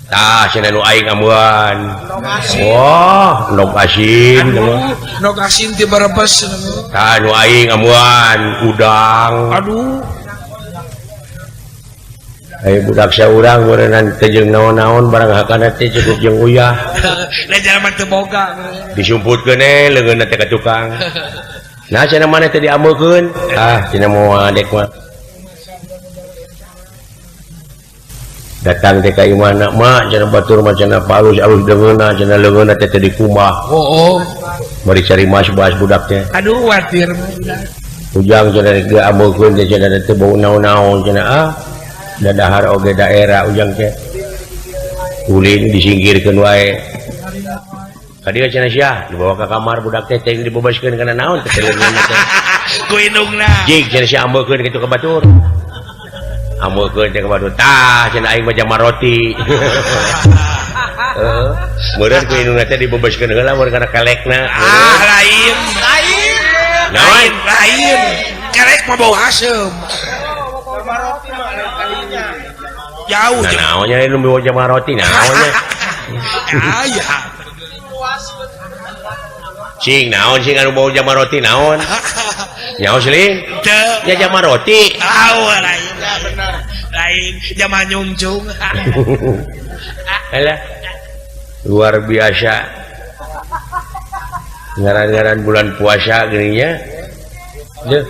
Tah cenah nu aing ambuan. Wah, endog asin. Endog asin ti Brebes. Tah nu aing ambuan udang. Aduh. Ayo budak saurang meureunnan teu jeung naon-naon barang hakana teh cukup jeung uyah. Lah jalma teu boga. Disumputkeun eh leungeunna teh ka tukang. Nah cenah maneh teh diambekeun. Ah cenah moal dek mah. Datang teh ka imahna mak cenah batur mah cenah palus alus deungeunna cenah leungeunna teh teu dikumbah. Oh. Bari cari mas bahas budak teh. Aduh watir. Ujang cenah rek diambekeun teh cenah teu bau naon-naon cenah ah. Dadahar oge daerah ujang teh. Ulin disingkirkeun wae. Ka dieu cenah sia dibawa ka kamar budak teh teh dibebaskeun kana naon teh leungeunna teh. Ku indungna. Jig cenah sia ambekeun kitu ka batur. Ambekeun teh ka batur. Tah cenah aing mah jama roti. Heeh. Meureun ku indungna teh dibebaskeun heula mun kana kelekna. Ah lain. Lain. Naon? Lain. Kelek mah bau haseum. Jauh. Nah, naonnya nu bawa jama roti naonnya. Aya. Cing naon sing anu bawa jama roti naon? Nyaho seling? Teu. Ya jama roti. Ah, lain bener. Lain jama nyungcung. Alah. Luar biasa. Ngaran-ngaran bulan puasa geuning nya. Deuh.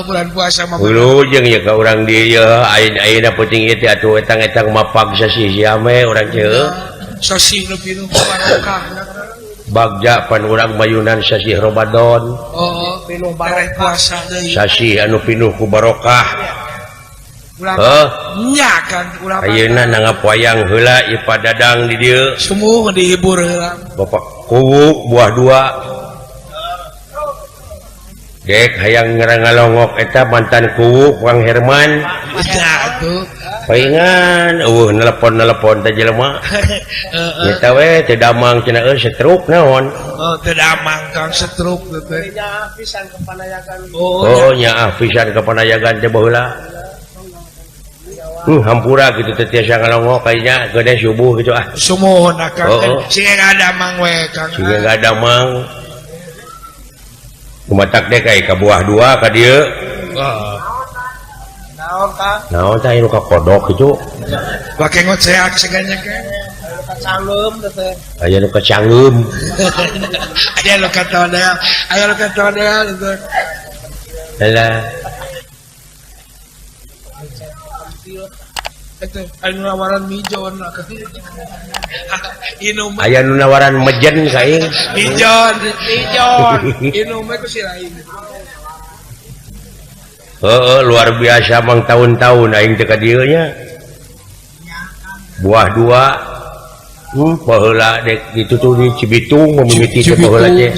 Bulan puasa mah. Wilujeng ya ka urang dieu ayeuna penting ieu teh atuh etang-etang mapag sasih siame urang teh. Sasih nu pinuh barokah. Bagja pan urang mayunan sasih Ramadan. Oh, pinuh barokah puasa deui. Sasih anu pinuh ku barokah. Heuh. Nya kan urang. Ayeuna nanggap wayang heula ieu padadang di dieu. Sumuh dihibur heula. Bapak kuwu buah dua. Dek hayang ngalongok eta mantan kuwu Kang Herman. Atuh. Paingan eueuh nelpon-nelpon teh jelema. Eta we teu damang cenah euy setruk naon. Oh, teu damang Kang setruk teh. Nyaah pisan ke Panayagan. Oh, nyaah pisan ke Panayagan teh baheula. Hampura kitu teh tiasa ngalongok kayaknya gede subuh gitu ah. Sumuhun Kang. Sing ngadamang we Kang. Sing ngadamang. Kumatak deh kayak ke buah dua ka dieu. Naon Kang? Naon tah anu ka kodok kitu. Bake ngoceak seganya ke. Aya nu ka canggeum teh. Aya nu ka canggeum. Aya nu ka todel, aya nu ka todel teh. Alah. Eta anu nawaran mijon. Inum. Aya nu nawaran mejen ka aing. Mijon, mijon. Inum ku si lain. Heeh, luar biasa mang tahun-tahun aing teh ka dieu nya. Buah dua. Baheula dek ditu tuh di Cibitung mimiti teh baheula teh.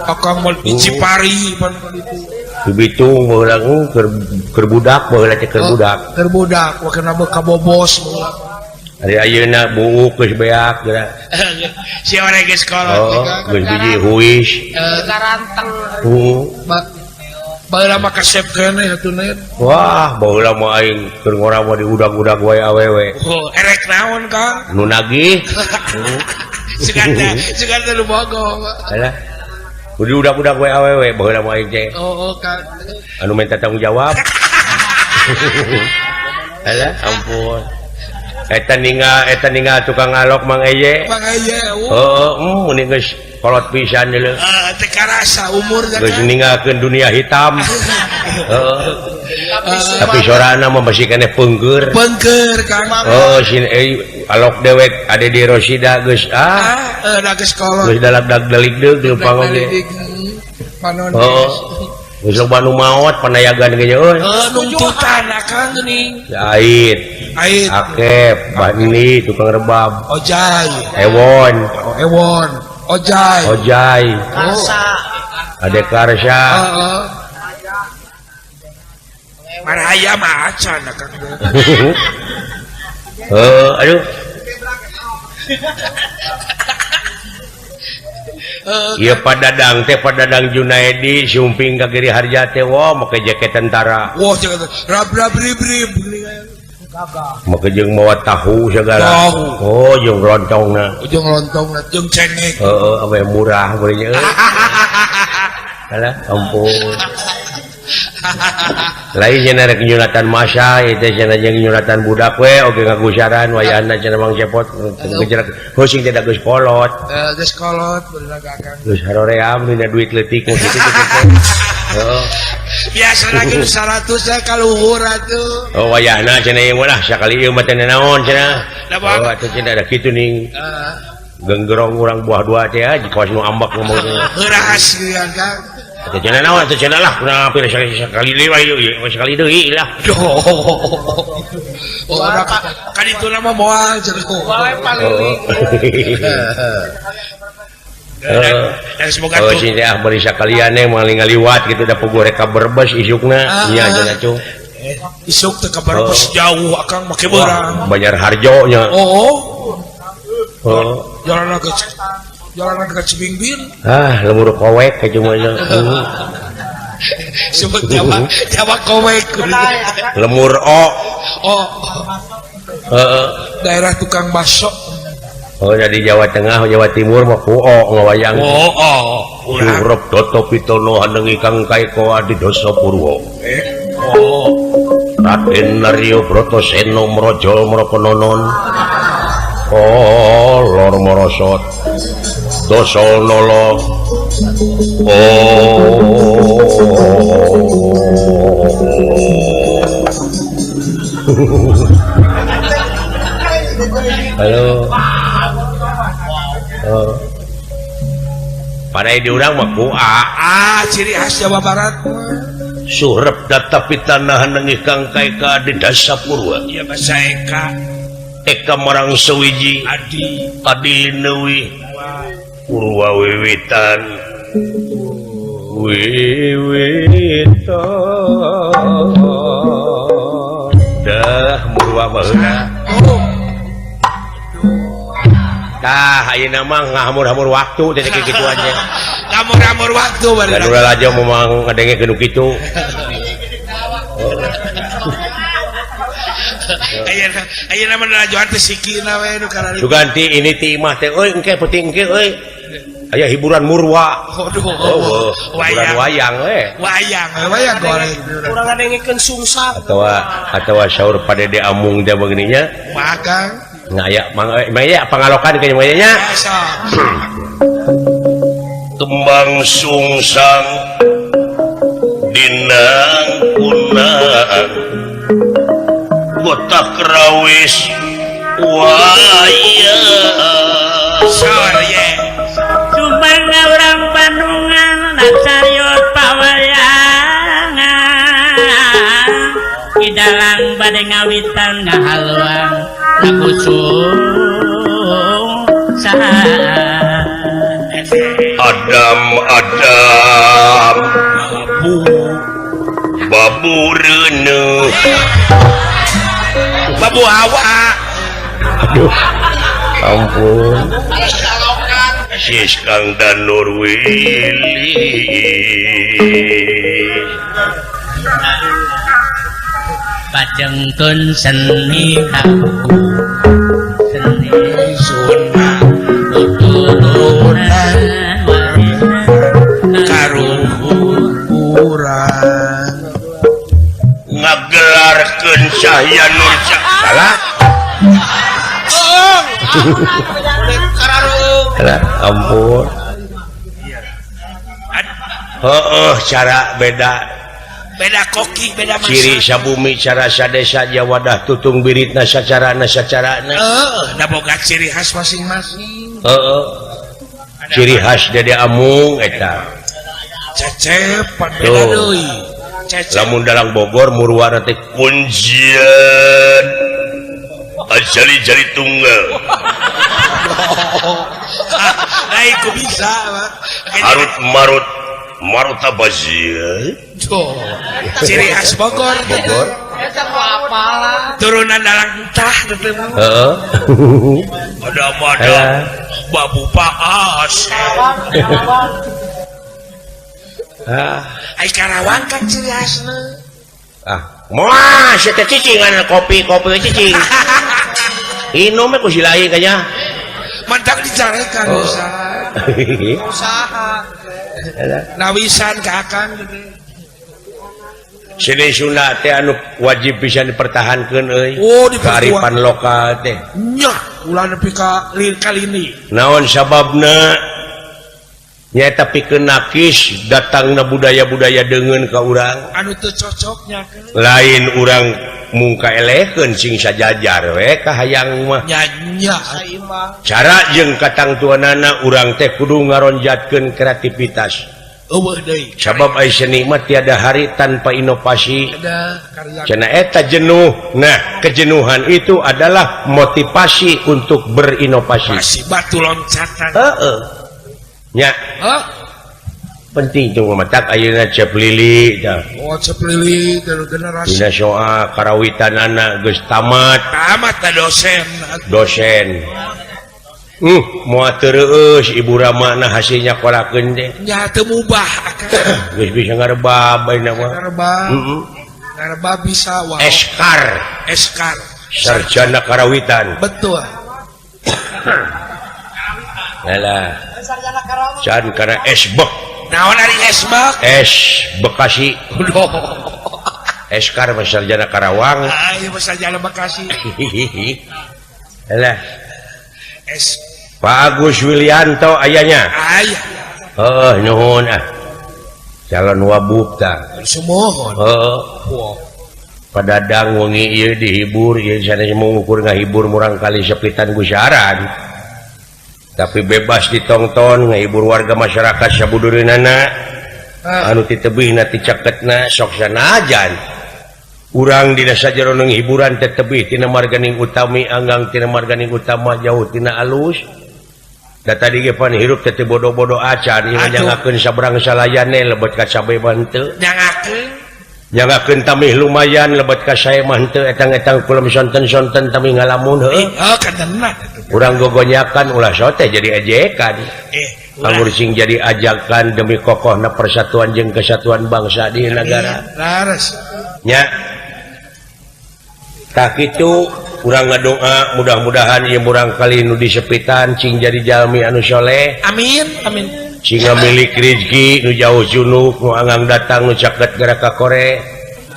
Akang mah di Cipari pan ditu. Cibitung baheula keur budak baheula teh keur budak. Keur budak wakena ka bobos baheula. Ari ayeuna buuk geus beak geura. Si ore geus kolot. Oh, geus biji huis. Garanteng. Baheula mah kasep keneh atuh nen. Wah, baheula mah aing keur ngora mah diudag-udag wae awewe. Oh, erek naon Kang? Nu nagih. Sugan teh nu bogo. Alah. Diudag-udag wae awewe baheula mah aing teh. Oh, Kang. Anu minta tanggung jawab. Alah, ampun. Eta ninggal tukang ngalok Mang Eye. Mang Eye. Heeh, mun geus kolot pisan deuleu. Heeh, teu karasa umur teh. Geus ninggalkeun dunia hitam. Heeh. Tapi sorana mah masih keneh peungkeur. Peungkeur Kang. Oh, sin alok dewek ade di Rosida geus ah. Heeh, da geus kolot. Geus dalag-dag deuk leumpang oge. Panon. Heeh. Geus loba nu maot panayagan ge euy. Heuh, nungtutan Kang geuning. Ait. Ait. Akep, Bani tukang rebab. Ojai. Ewon. Oh, Ewon. Ojai. Ojai. Karsa. Ade Karsa. Heeh. Marhaya mah acan Kang. Heuh, aduh. Ieu Padadang teh Padadang Junaedi sumping ka Giri Harja teh wah make jaket tentara. Wah, jaket rab-rab rib-rib. Make jeung mawa tahu segala. Oh, jeung lontongna. Jeung lontongna, jeung cengek. Heeh, ame murah beunya. Alah, ampun. Lain cenah rek nyunatan masa ieu teh cenah jeung nyunatan budak we oge ngagusaran wayahna cenah Mang Cepot gejerak heuh teh da geus kolot. Geus kolot bener Akang. Geus haroream dina duit leutik kitu teh. Heeh. Biasa lagi 100 saya kaluhur atuh. Oh wayahna cenah ieu mah sakali ieu mah teh naon cenah. Oh atuh cenah da kitu ning. Genggerong urang buah dua teh kawas nu ambak ngomong teh. Heuras ieu Kang. Atuh cenah naon atuh cenah lah kurang hampir sekali deui we sekali deui lah. Oh kan itu nama moal cenah. Wae paliling. Oh sih teh ah bari sakalian eh moal ngaliwat kitu da puguh rek ka Brebes isukna nya cenah cung. Isuk teh ka Brebes jauh Akang make beurang. Banjarharjo nya. Oh. Oh. Jalan ke jalan ke Cibingbin. Ah, lemur kowek ka cuma nya. Sebut Jawa, Jawa kowek. Lemur o. Oh. Heeh. Daerah tukang bakso. Oh, jadi Jawa Tengah, Jawa Timur mah ku o ngawayang. Oh, oh. Surep Toto Pitono hanengi Kang Kaiko Adi Doso Purwo. Oh. Raden Naryo Brotoseno Mrojol Mrokononon. Oh, lor morosot. Dosol nolo. Oh. Halo. Oh. Pada di urang mah ku a. Ah, ciri khas Jawa Barat. Surep data pitanah nengih Kang Kaika di Dasa Purwa. Iya bahasa Eka. Eka marang sewiji adi adi neuwi Purwa wiwitan wiwitan dah murwa baheula. Tah ayeuna mah ngahamur-hamur waktu teh kikituan teh. Ngamur-hamur waktu bari. Da ulah aja moal ngadengekeun nu kitu. Ayeuna ayeuna mah lalajoan teh sikina we nu kararitu. Suganti ini ti imah teh euy engke penting engke euy. Aya hiburan murwa. Aduh. Oh, hiburan wayang we. Wayang, wayang goreng. Urang ngadengekeun sungsang. Atawa saur padede amung teh begininya. Magang. Ngaya mangaya pangalokan ka nya. Kembang sungsang dinang kunang botak rawis wayang sore sumbang urang Bandungan naksariot pawayangan kidalang bade ngawitan ngahaluang nakusung saha Adam Adam babu babu reuneuh babu hawa. Aduh ampun Sis Kang Danur Willy pajengkeun seni kaku seni Sunda tuturunan warisan karuhun urang ngagelarkeun Cahya Nur salah. Salah ampun. Heeh, cara beda beda koki beda masa. Ciri sabumi cara sadesa jawadah tutung biritna sacarana sacarana. Heeh, da boga ciri khas masing-masing. Heeh. Ciri khas Dede Amung eta. Cecep pan beda deui. Cecep. Lamun dalang Bogor murwana teh kuncian ajali-jali tunggal. Nah, iku bisa, Pak. Harut marut maruta bazia. Ciri khas Bogor. Bogor. Turunan dalang entah teh mah. Heeh. Ada-ada babu paas. Ah, ai Karawang kan ciri khasna. Ah, Moal sia teh cicing kopi kopi cicing. Inum ku si lain kayaknya. Mantap dicarekan usaha. Usaha. Nawisan ka akang gitu. Seni Sunda teh anu wajib bisa dipertahankeun euy. Oh, kearifan lokal teh. Nya, ulah nepi ka kalini. Naon sababna? Nyaeta pikeun nakis datangna budaya-budaya deungeun ka urang. Anu teu cocoknya lain urang mungka elekeun sing sajajar we ka hayang mah. Nya nya. Cara jeung katangtuanana urang teh kudu ngaronjatkeun kreativitas. Sabab ai seni mah tiada hari tanpa inovasi. Cenah eta jenuh. Nah, kejenuhan itu adalah motivasi untuk berinovasi. Masih batu loncatan. Heeh. Nya. Hah? Penting tuh matak ayeuna Cep Lili tah. Oh, Cep Lili generasi. Dina soa karawitanana geus tamat. Tamat tah dosen. Dosen. Moal terus Ibu Ramana hasilnya kolakeun teh. Nya teu mubah akang. Geus bisa ngarebab ayeuna mah. Ngarebab. Heeh. Ngarebab bisa wae. Eskar. Eskar. Sarjana karawitan. Betul. Alah. Can kana esbek. Naon ari esbek? Es Bekasi. Eskar mah sarjana Karawang. Ah, ieu mah sarjana Bekasi. Alah. Es Pak Agus Wilianto ayahnya. Ayah. Heeh, nuhun ah. Calon wabub tah. Sumuhun. Heeh. Padadang wengi ieu dihibur, ieu sanes mengukur ngahibur murang kali sepitan gusaran. Tapi bebas ditongton ngahibur warga masyarakat sabudureunana. Anu titebihna ti caketna sok sanajan. Urang dina sajeroning hiburan teh tebih tina marganing utami anggang tina marganing utama jauh tina alus. Da tadi ge pan hirup teh bodoh-bodoh acan ieu nyangakeun sabrang salayane lebet ka sabe mah henteu. Nyangakeun. Nyangakeun tamih lumayan lebet ka sae mah henteu etang-etang kulem sonten-sonten tamih ngalamun heuh. Heuh kadenna. Urang gogonyakan ulah sote jadi ejekan. Anggur sing jadi ajakan demi kokohna persatuan jeung kesatuan bangsa di negara. Laras. Nya. Tak itu urang ngadoa mudah-mudahan ieu murang kali nu disepitan cing jadi jalmi anu soleh. Amin amin. Cing ngamilik rezeki nu jauh junuk nu anggang datang nu caket gara ka kore.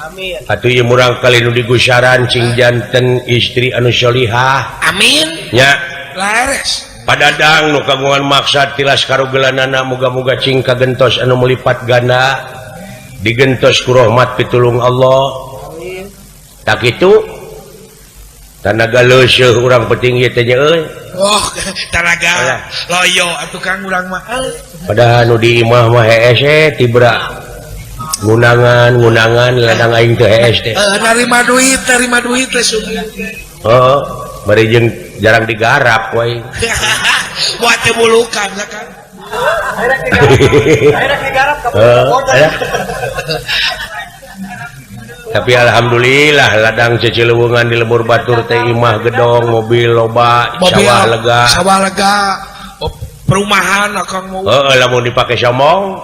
Amin. Atuh ieu murang kali nu digusaran cing janten istri anu solihah. Amin. Nya. Lares. Padadang nu kagungan maksad tilas karugelanana muga-muga cing kagentos anu melipat ganda digentos ku rahmat pitulung Allah. Amin. Tak itu tanaga leuseuh urang penting ieu teh nya euy. Oh, tanaga loyo atuh Kang urang mah. Padahal nu di imah mah hees tibra. Ngunangan ladang aing teh hees teh. Narima duit teh sugih. Heeh, bari jeung jarang digarap we. Buat teh bulukan ya kan. Akhirnya digarap ka. Tapi alhamdulillah ladang cecilewungan di lembur batur teh imah gedong mobil loba sawah lega. Sawah lega. Oh, perumahan akang mau. Heeh, lamun dipake sombong.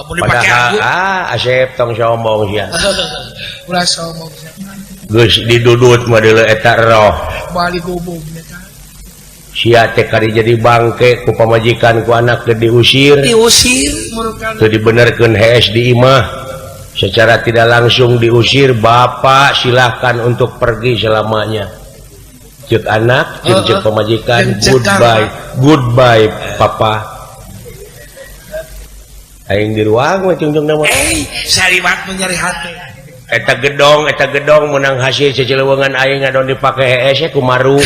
Mun dipake aku. Ah, asep tong sombong sia. Ulah sombong sia. Geus didudut mah deuleu eta roh. Bali gubug nya. Sia teh kari jadi bangke ku pamajikan ku anak teu diusir. Diusir murukan. Teu dibenerkeun hees di imah. Secara tidak langsung diusir, bapak silahkan untuk pergi selamanya. Cek anak, cek pemajikan, goodbye, goodbye papa. Aing di ruang we cungcung nama. Saliwat menyeri hati. Eta gedong menang hasil cecileuweungan aing ngadon dipake hees ku maru.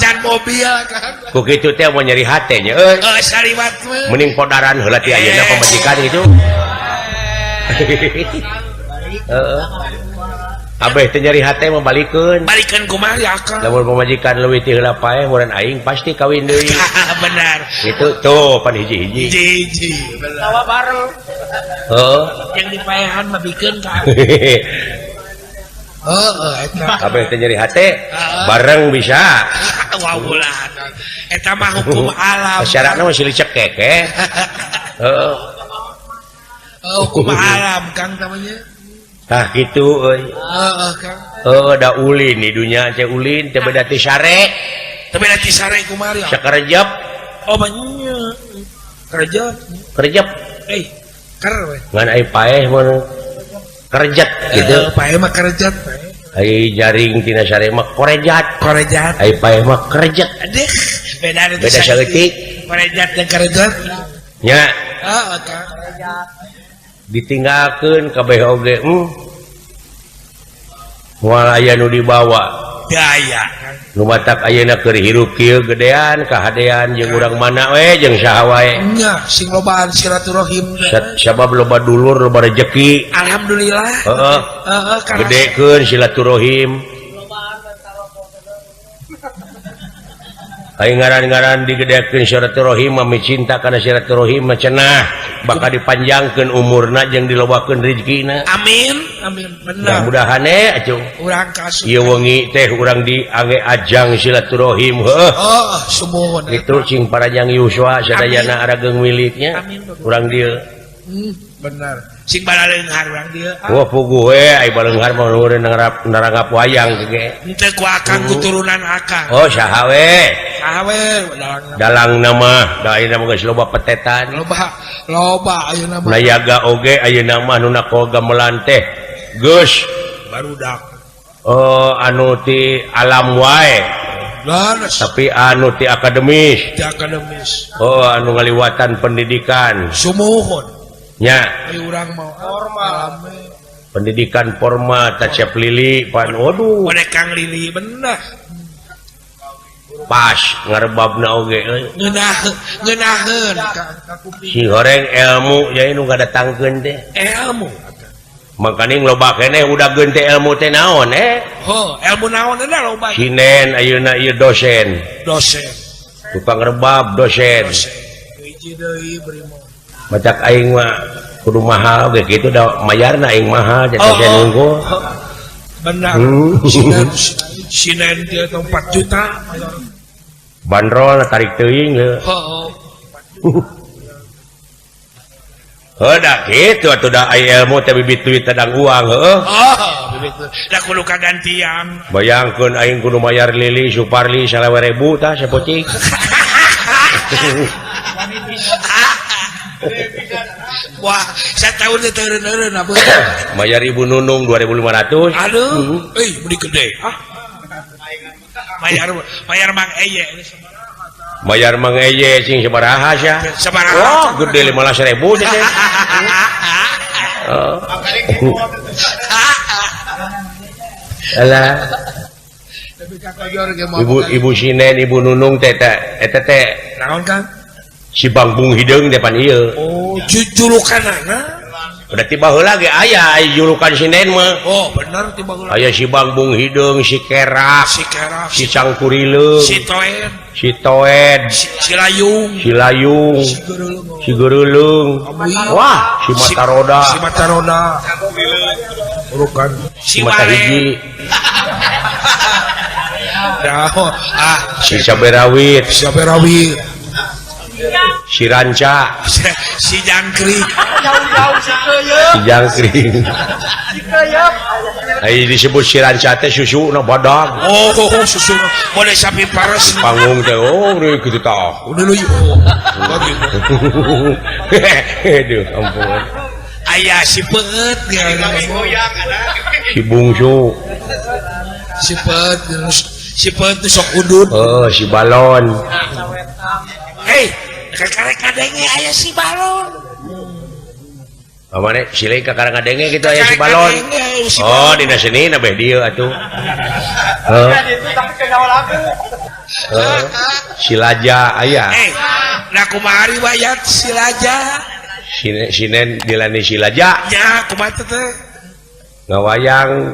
Can mobil kan. Ku kitu teh mau nyeri hate nya euy. Saliwat mah. Mending podaran heula ti ayeuna pamajikan itu. Abeh teh nyeri hate mah balikeun. Balikeun kumaha ya akang? Lamun pamajikan leuwih ti heula paeh meureun aing pasti kawin deui. Benar. Gitu tuh pan hiji-hiji. Hiji-hiji. Tawa bareng. Heeh. Yang dipaehan mah bikeun ka. Heeh eta. Abeh teh nyeri hate bareng bisa. Wah ulah. Eta mah hukum alam. Syaratna mah silih cekek eh. Heeh. Hukum alam Kang namanya. Tah kitu euy. Heeh, Kang. Heuh da ulin di dunya teh ulin teh beda ti sare. Teh beda ti sare kumaha? Sakerejep. Oh banyak. Kerejep. Kerejep. Eh, ker we. Ngan ai paeh mun kerjet gitu. Paeh mah kerjet. Ai jaring tina sare mah korejat. Korejat. Ai paeh mah kerjet. Aduh, beda beda saeutik. Korejat jeung kerjet. Nya. Heeh, Kang. Ditinggalkeun kabeh oge. Moal aya nu dibawa. Teu aya. Nu matak ayeuna keur hirup kieu gedean kahadean jeung urang mana we jeung saha wae. Nya sing lobaan silaturahim. Sabab loba dulur loba rejeki. Alhamdulillah. Heeh. Heeh, gedekeun silaturahim. Aing ngaran-ngaran digedekeun silaturahim mah micinta kana silaturahim mah cenah bakal dipanjangkeun umurna jeung dilobakeun rezekina. Amin. Amin. Bener. Mudah-mudahan atuh urang kasih. Ieu wengi teh urang diangge ajang silaturahim heuh. Oh, sumuhun. Kitu cing parajang yuswa sadayana arageung miliknya. Urang dieu. Bener. Sing balaleunghar urang dieu. Wah puguh we ai baleunghar mah nuhun narangap wayang ge. Henteu ku akang kuturunan akang. Oh saha we? Saha we dalang. Dalang mah da ayeuna mah geus loba petetan. Loba, loba ayeuna mah. Nayaga oge ayeuna mah nu nako gamelan teh geus barudak. Oh anu ti alam wae. Tapi anu ti akademis. Ti akademis. Oh anu ngaliwatan pendidikan. Sumuhun. Nya. Urang mau formal. Pendidikan formal tacep lili pan waduh. Ode Kang Lili bener. Pas ngarebabna oge euy. Ngeunaheun si horeng ilmu nya nu ngadatangkeun teh. Ilmu. Mangkaning loba keneh udageun teh ilmu teh naon eh? Heuh, ilmu naon da loba. Sinen ayeuna ieu dosen. Dosen. Tukang rebab dosen. Dosen. Hiji deui brimo. Macak aing mah kudu mahal ge kitu da mayarna aing mahal jadi dosen unggul. Benar. Sinen teh 4 juta. Bandrol tarik teuing heuh. Heeh. Heuh da kitu atuh da ai ilmu teh bibit duit tadang uang heuh. Oh, bibit. Da kudu kagantian. Bayangkeun aing kudu mayar Lili Suparli 20.000 tah sapeuting. Wah, saya tahu teh teureun-eureun apa. Mayar Ibu Nunung 2.500. Aduh, euy beli gede. Ah. Bayar Mang Eye. Bayar Mang Eye sing sabaraha sia? Sabaraha. Wah, gede 15.000 teh. Oh. Alah. Ibu Sinen, Ibu Nunung teh eta teh. Naon, Kang? Si Bangbung hideung depan ieu. Oh, julukanana. Berarti baheula ge aya julukan Sinen mah. Oh, bener ti baheula. Aya si Bangbung hideung, si Kerak, si Kerak, si Cangkurileung, si Toed, si Toed, si Layung, si Layung, si Geureuleung. Wah, si Mataroda. Si Mataroda. Urukan si Mata Hiji. Ah, si Saberawit, si Saberawit. Si Ranca, si Jangkrik, si Jangkrik. Ai disebut si Ranca teh susuna badag. Oh, susu boleh sapi pares. Panggung teh oh kitu tah. Udah lu. Aduh, ampun. Aya si Peut si Bungsu. Si Peut, si Peut sok udud. Oh, si Balon. Hei, kakarek ngadenge aya si Balon. Pamane silih kakarek ngadenge kitu aya si Balon. Oh, dina seni na beh dieu atuh. Heuh. Si Laja aya. Eh, nah kumaha riwayat si Laja? Sinen dilani si Laja. Nya kumaha teh? Ngawayang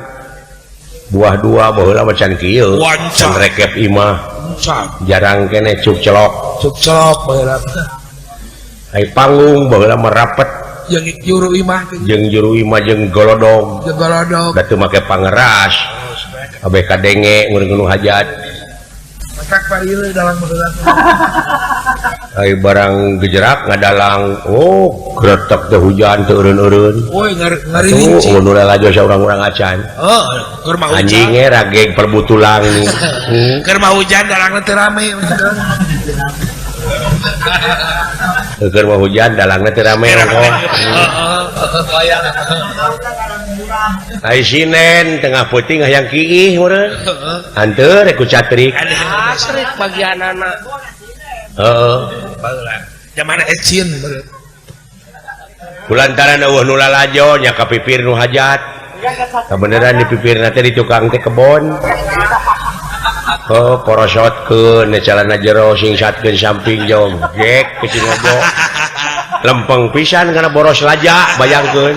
buah dua baheula macan kieu. Can rekep imah. Jarang kene cuk celok. Cuk celok baheula. Ai panggung baheula merapet jeung juru imah jeung juru imah jeung golodog. Jeung golodog. Da teu make pangeras. Abeh kadenge ngeureun hajat. Getak parile dalang baheula. Ai barang gejerak ngadalang, oh gretek teh hujan teu eureun-eureun. Woi ngarilinci. Oh, nu lalajo saurang-urang acan. Oh, keur mah hujan. Anjing ge rageg perbutulang. Keur mah hujan dalangna teu rame. Keur mah hujan dalangna teu rame rongkoh. Ai sinen tengah peuting hayang kiih meureun. Hanteu rek ku catrik. Catrik bagianana. Heeh. Baheula. Zaman ecin meureun. Kulantaran eueuh nu lalajo nya ka pipir nu hajat. Kabeneran di pipirna teh di tukang teh kebon. Oh, porosotkeun calana jero singsatkeun samping jogek ke Cingobo. Lempeng pisan kana boros laja bayangkeun.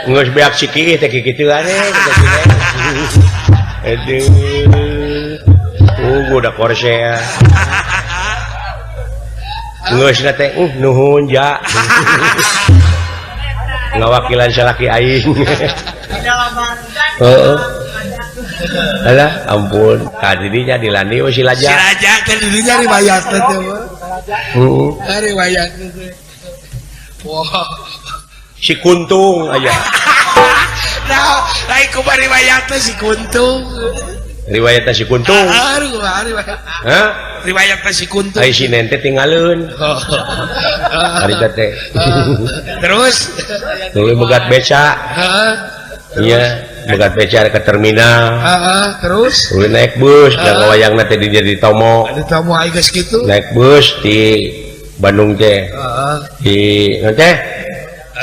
Geus beak si kiih teh kikituan eh. Aduh. Udah korsea. Geus na teh nuhun ja. Ngawakilan salaki aing. Heeh. Alah ampun, ka didinya dilandi we si laja. Si laja teh didinya riwayat teh. Heeh. Riwayat teh. Wah. Si Kuntung aya. Nah, lain kumaha riwayat teh si Kuntung. Riwayat teh si Kuntung. Heeh, riwayat. Hah? Riwayat teh si Kuntung. Ai si nente tinggalin. Harita teh. Terus tuluy megat beca. Heeh. Iya, megat beca ke terminal. Heeh, terus tuluy naik bus, da ngawayangna teh di Tomo. Di Tomo ai geus kitu. Naik bus di Bandung teh. Heeh. Di naon teh?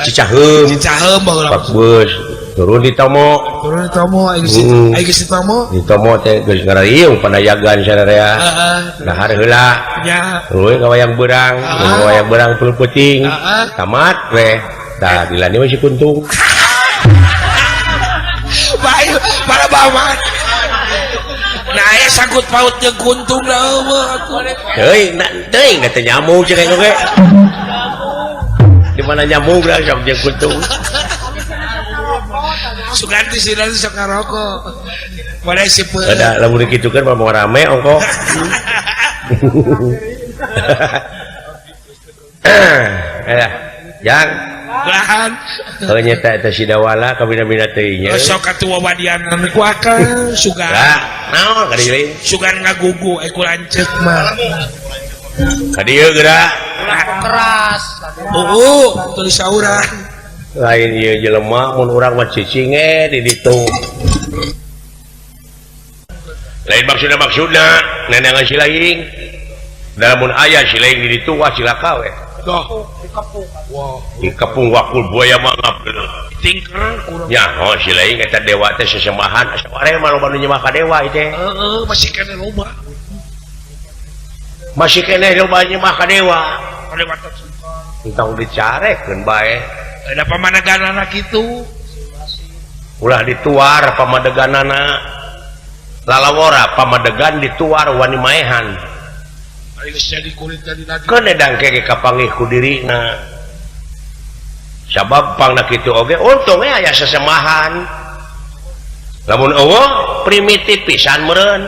Cicaheum. Cicaheum baheula. Pak bus turun di Tomo. Turun di Tomo ai geus di Tomo. Di Tomo teh geus ngarariung panayagan sararea. Heeh. Dahar heula. Nya. Tuluy ka wayang beurang, ka wayang beurang tuluy peuting. Tamat we. Tah dilani we si Kuntung. Bae para bawa. Nah aya sangkut paut jeung Kuntung da eueuh atuh. Teuing, teuing da teu nyambung cenah oge. Di mana nyambung da sok jeung Kuntung. Suganti sih nanti sok ngarokok. Boleh sih pun. Ada lamun kitu kan mau rame ongkoh. Jang. Lahan. Kalau nyata eta sidawala kabina-bina teuing nya. Sok atuh wawadianan ku akang sugan. Lah, naon ka dieu? Sugan ngagugu ku lanceuk mah. Ka dieu geura. Keras. Heueuh, tulis saurang. Lain ieu jelema mun urang mah cicing di ditu. Lain maksudna nenangan si lain. Da mun aya si lain di ditu wah cilaka we. Doh, dikepung. Wah, dikepung wakul buaya mangap. Tingker kurang. Ya, oh si lain eta dewa teh sesembahan asa wareh mah loba nu nyembah ka dewa ieu teh. Heeh, masih keneh loba. Masih keneh loba nyembah ka dewa. Dewa teh suka. Entong dicarekeun bae. Ada pamadeganana kitu. Ulah dituar pamadeganana. Lalawora pamadegan dituar wani maehan. Keun dangke ge kapanggih ku dirina. Sabab pangna kitu oge untung we aya sesembahan. Lamun eueuh primitif pisan meureun.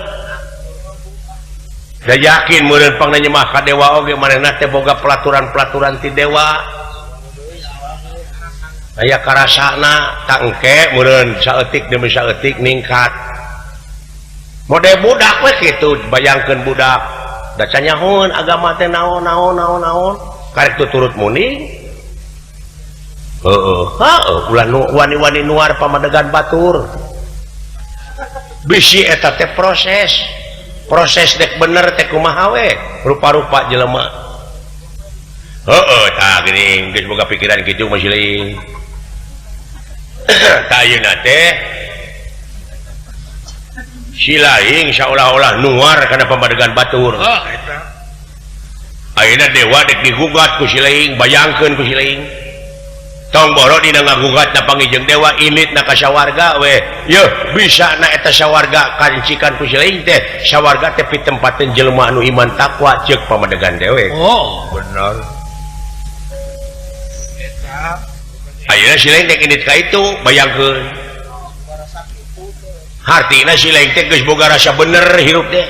Da yakin meureun pangna nyembah ka dewa oge manehna teh boga pelaturan-pelaturan ti dewa. Aya karasana tangke meureun saeutik demi saeutik ningkat. Mode budak we kitu bayangkeun budak. Da canyahoun agama teh naon naon naon naon karek tuturut muni. Heeh, heuh ulah wani-wani nuar pamadegan batur. Bisi eta teh proses. Proses dek bener teh kumaha we rupa-rupa jelema. Heeh, tah geuning geus boga pikiran kitu mah siling. Tah ayeuna teh si lain seolah-olah nuar karena pamadegan batur. Oh, eta. Ayeuna dewa dek digugat ku si lain, bayangkeun ku si lain. Tong boro dina ngagugat na pangijeng dewa init na ka sawarga we. Yeuh, bisa na eta sawarga kancikan ku si lain teh. Sawarga teh pitempateun jelema anu iman takwa ceuk pamadegan dewe. Oh, bener. Eta ayeuna si lain dek init ka itu, bayangkeun. Hartina si lain teh geus boga rasa bener hirup teh.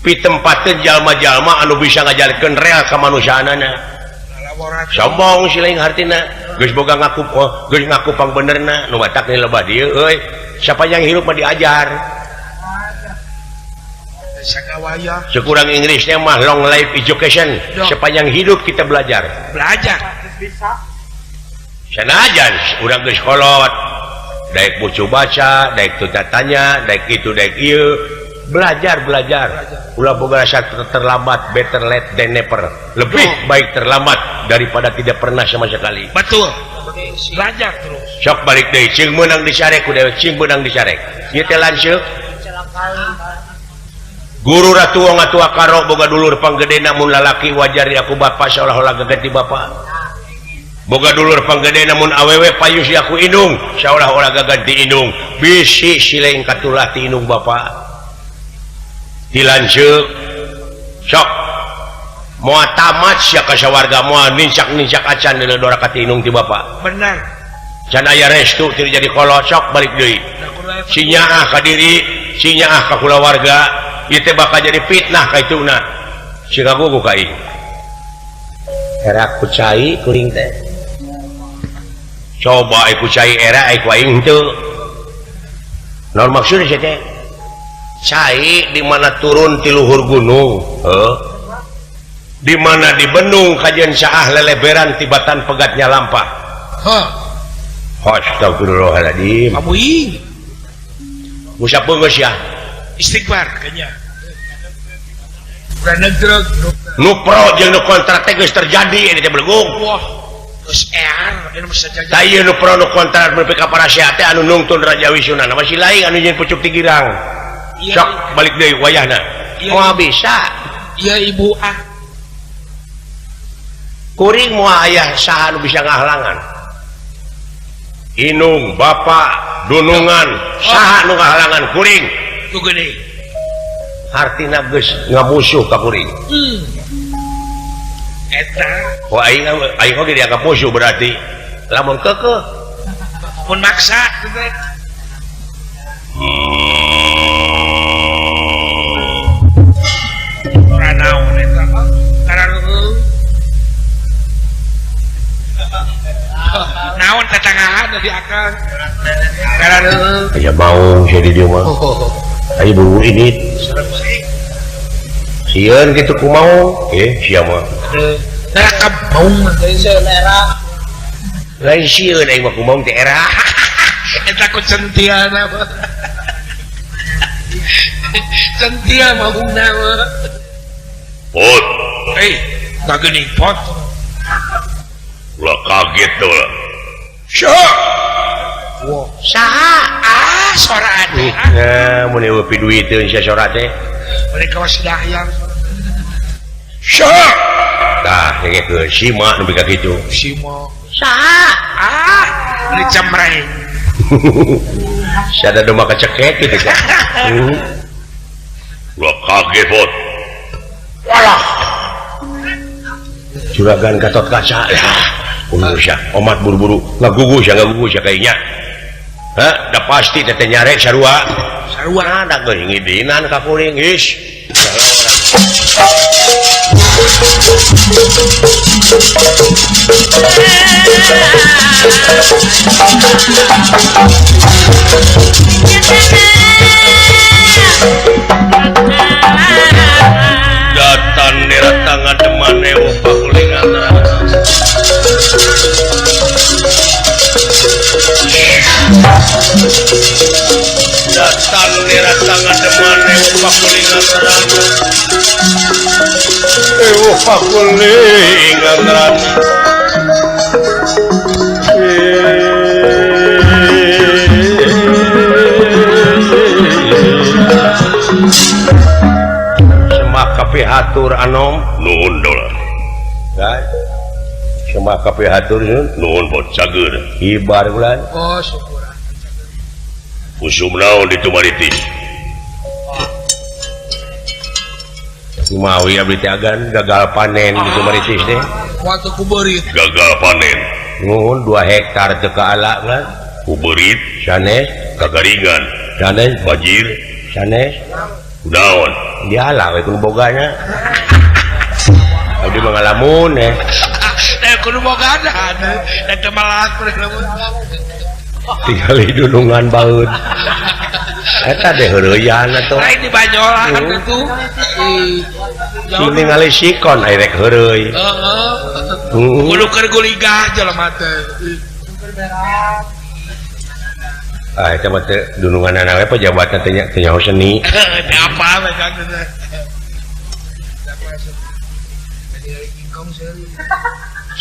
Pitempateun jalma-jalma anu bisa ngajarkeun real kamanusiaanana. Sombong si lain hartina, geus boga ngaku oh, geus ngaku pangbenerna nu matak lebah dieu euy. Sapanjang hirup mah diajar. Sekurang Inggrisnya mah long life education, sepanjang hidup kita belajar. Belajar. Sanajan urang geus kolot, daek bucu baca, daek tuta tanya, daek itu daek ieu. Belajar, belajar. Ulah boga rasa terlambat, better late than never. Lebih baik terlambat daripada tidak pernah sama sekali. Betul. Belajar terus. Sok balik deui, cing meunang disarek ku dewe, cing meunang disarek. Ieu teh lanceuk. Guru ratu ngatua karo boga dulur panggedena mun lalaki wajar di aku bapa seolah-olah gaganti bapa. Boga dulur panggedena mun awewe payus di aku indung seolah-olah gaganti indung. Bisi sileng katulah ti indung bapa. Dilanceuk sok moal tamat sia ka sawarga moal nincak-nincak acan deuleu dora ka ti indung ti bapa. Benar. Can aya restu teu jadi kolot sok balik deui. Si nyaah ka diri, si nyaah ka kulawarga, ieu teh bakal jadi fitnah ka ituna. Si kagugu ka aing. Era ku cai kuring teh. Coba ku cai era ku aing henteu. Naon maksudna sia teh? Cai di mana turun ti luhur gunung, heuh. Di mana di bendung kajian saah leleberan tibatan pegatnya lampah. Hah. Astagfirullahaladzim. Amuing. Usap geus ya. Istighfar kayaknya. Udah nu pro jeung nu kontra teh geus terjadi ini teh belegung. Wah, geus ear ini mah saja. Tah ieu nu pro nu kontra nepi ka parasea teh anu nungtun Raja Wisuna masih lain anu jeung pucuk ti girang. Sok balik deui wayahna. Moal bisa. Iya ibu ah. Kuring moal aya saha nu bisa ngahalangan. Inung bapak dunungan saha nu ngahalangan kuring. Tu gede. Hartina geus ngamusuh ka kuring. Eta. Oh aing aing oge dianggap musuh berarti. Lamun keukeuh mun maksa teh. Naon eta? Naon tetangahan di akang. Aya maung sia di dieu mah. Aya buru ini. Sieun kitu ku maung. Sia mah. Era ka maung teh era. Lain sieun aing mah ku maung teh era. Eta ku centiana mah. Centia maungna mah. Pot. Kageuning pot. Ulah kaget tuh lah. Syah. Wah, saha? Ah, sora teh. Nah, mun eueuh piduiteun sia sora teh. Mereka kawas dahyang. Syah. Tah, dengekeun sima nu ka kitu. Sima. Saha? Ah, ini cemreng. Sada domba kecekek gitu kan. Ulah kaget pot. Walah. Juragan Gatot Kaca lah. Sia omat buru-buru ngagugu sia kayaknya. Hah, dah pasti teteh nyarek sarua. Sarua da geus ngidinan ka kuring geus. Datan niratangan demane pakulingan. Datang niratangan demane pakulingan. Pakulingan. Semak kapihatur anom nuhun dolar. Semak kapihatur nuhun bot cager hibar bulan. Oh syukur. Usum naon di Tumaritis. Kumawi abdi teh agan gagal panen di Tumaritis teh. Waktu kuberit. Gagal panen. Nuhun 2 hektar teu kaala kan. Kuberit sanes kagaringan. Sanes banjir sanes. Naon? Diala we kudu bogana. Abdi mah ngalamun eh. Eh kudu bogana. Eta malak lamun. Tinggali dunungan baeud. Eta deh heureuyan atuh. Lain di banyolan atuh. Ningali sikon aya rek heureuy. Heeh. Kudu keur guligah jelema teh. Ah eta mah teu dununganana we pejabatna teh nya teu nyaho seni. Teu apa we Kang teh.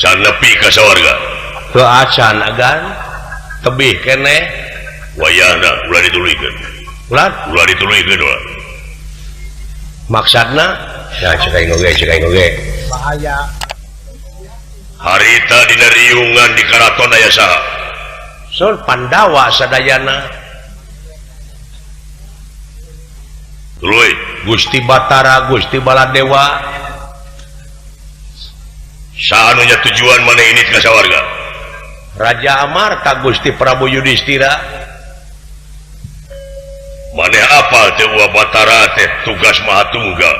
Sanepi ka sawarga. Teu acan agan tebih keneh wayahna ulah dituluykeun. Ulah? Ulah dituluykeun ulah. Maksudna ya cek aing oge cek aing oge. Bahaya. Harita dina riungan di karaton aya saha? Sun Pandawa sadayana. Tuluy Gusti Batara, Gusti Baladewa. Saha nu nya tujuan maneh ini ka sawarga? Raja Amarta Gusti Prabu Yudhistira. Maneh apal teh Wa Batara teh tugas Maha Tunggal.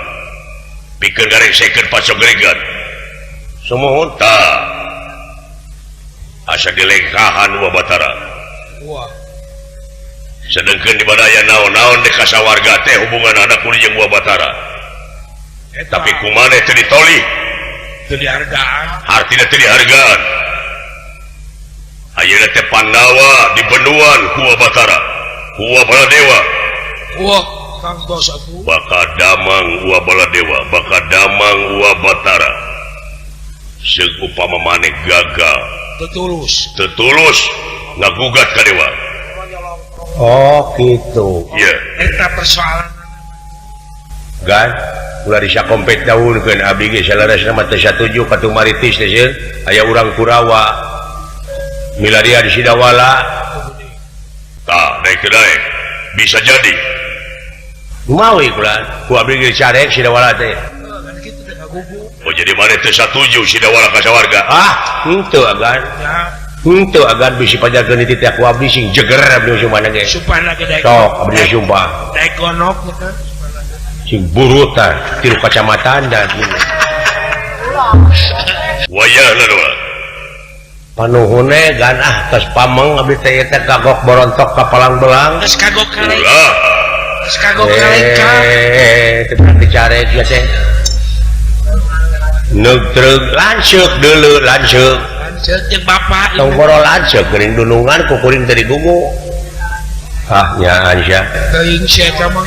Pikeun garengsekeun pacogregan. Sumuhun tah. Asa dilengkahan Wa Batara. Wah. Sedengkeun di badaya naon-naon di kasawarga teh hubungan anak kudu jeung Wa Batara. Tapi kumaneh teu ditoli? Teu dihargaan. Hartina teu dihargaan. Ayeuna teh Pandawa di benduan ku Wa Batara, ku Wa Baladewa. Wah, Kang tos atuh. Bakal damang Wa Baladewa, bakal damang Wa Batara. Seuk upama maneh gagal, tetulus. Tetulus ngagugat ka dewa. Oh, gitu. Iya. Eta persoalan. Gan, ulah disakompet daunkeun abdi ge salarasna mah teu satuju ka tumaritis teh sieun aya urang Kurawa. Milaria di Sidawala. Tah, daek teu daek. Bisa jadi. Mawi kula, ku abdi ge carek Sidawala teh. Oh, jadi maneh teu satuju Sidawala ka sawarga? Ah, henteu agan. Henteu agan bisi pajarkeun dititah ku abdi sing jeger abdi sumpahna ge. Sumpahna ge daek. Sok abdi sumpah. Daek gonok teh. Sing burut tah tilu kacamatan da. Wayahna doa. Panuhune gan ah tos pameng abdi teh teh kagok borontok ka palang belang. Geus kagok kalengka. Geus kagok kalengka. Teu dicarek sia teh. Neug lanceuk deuleu lanceuk. Lanceuk jeung bapak. Tong boro lanceuk geuning dunungan ku kuring teh digugu. Ah nyaan sia. Teuing sia eta mah.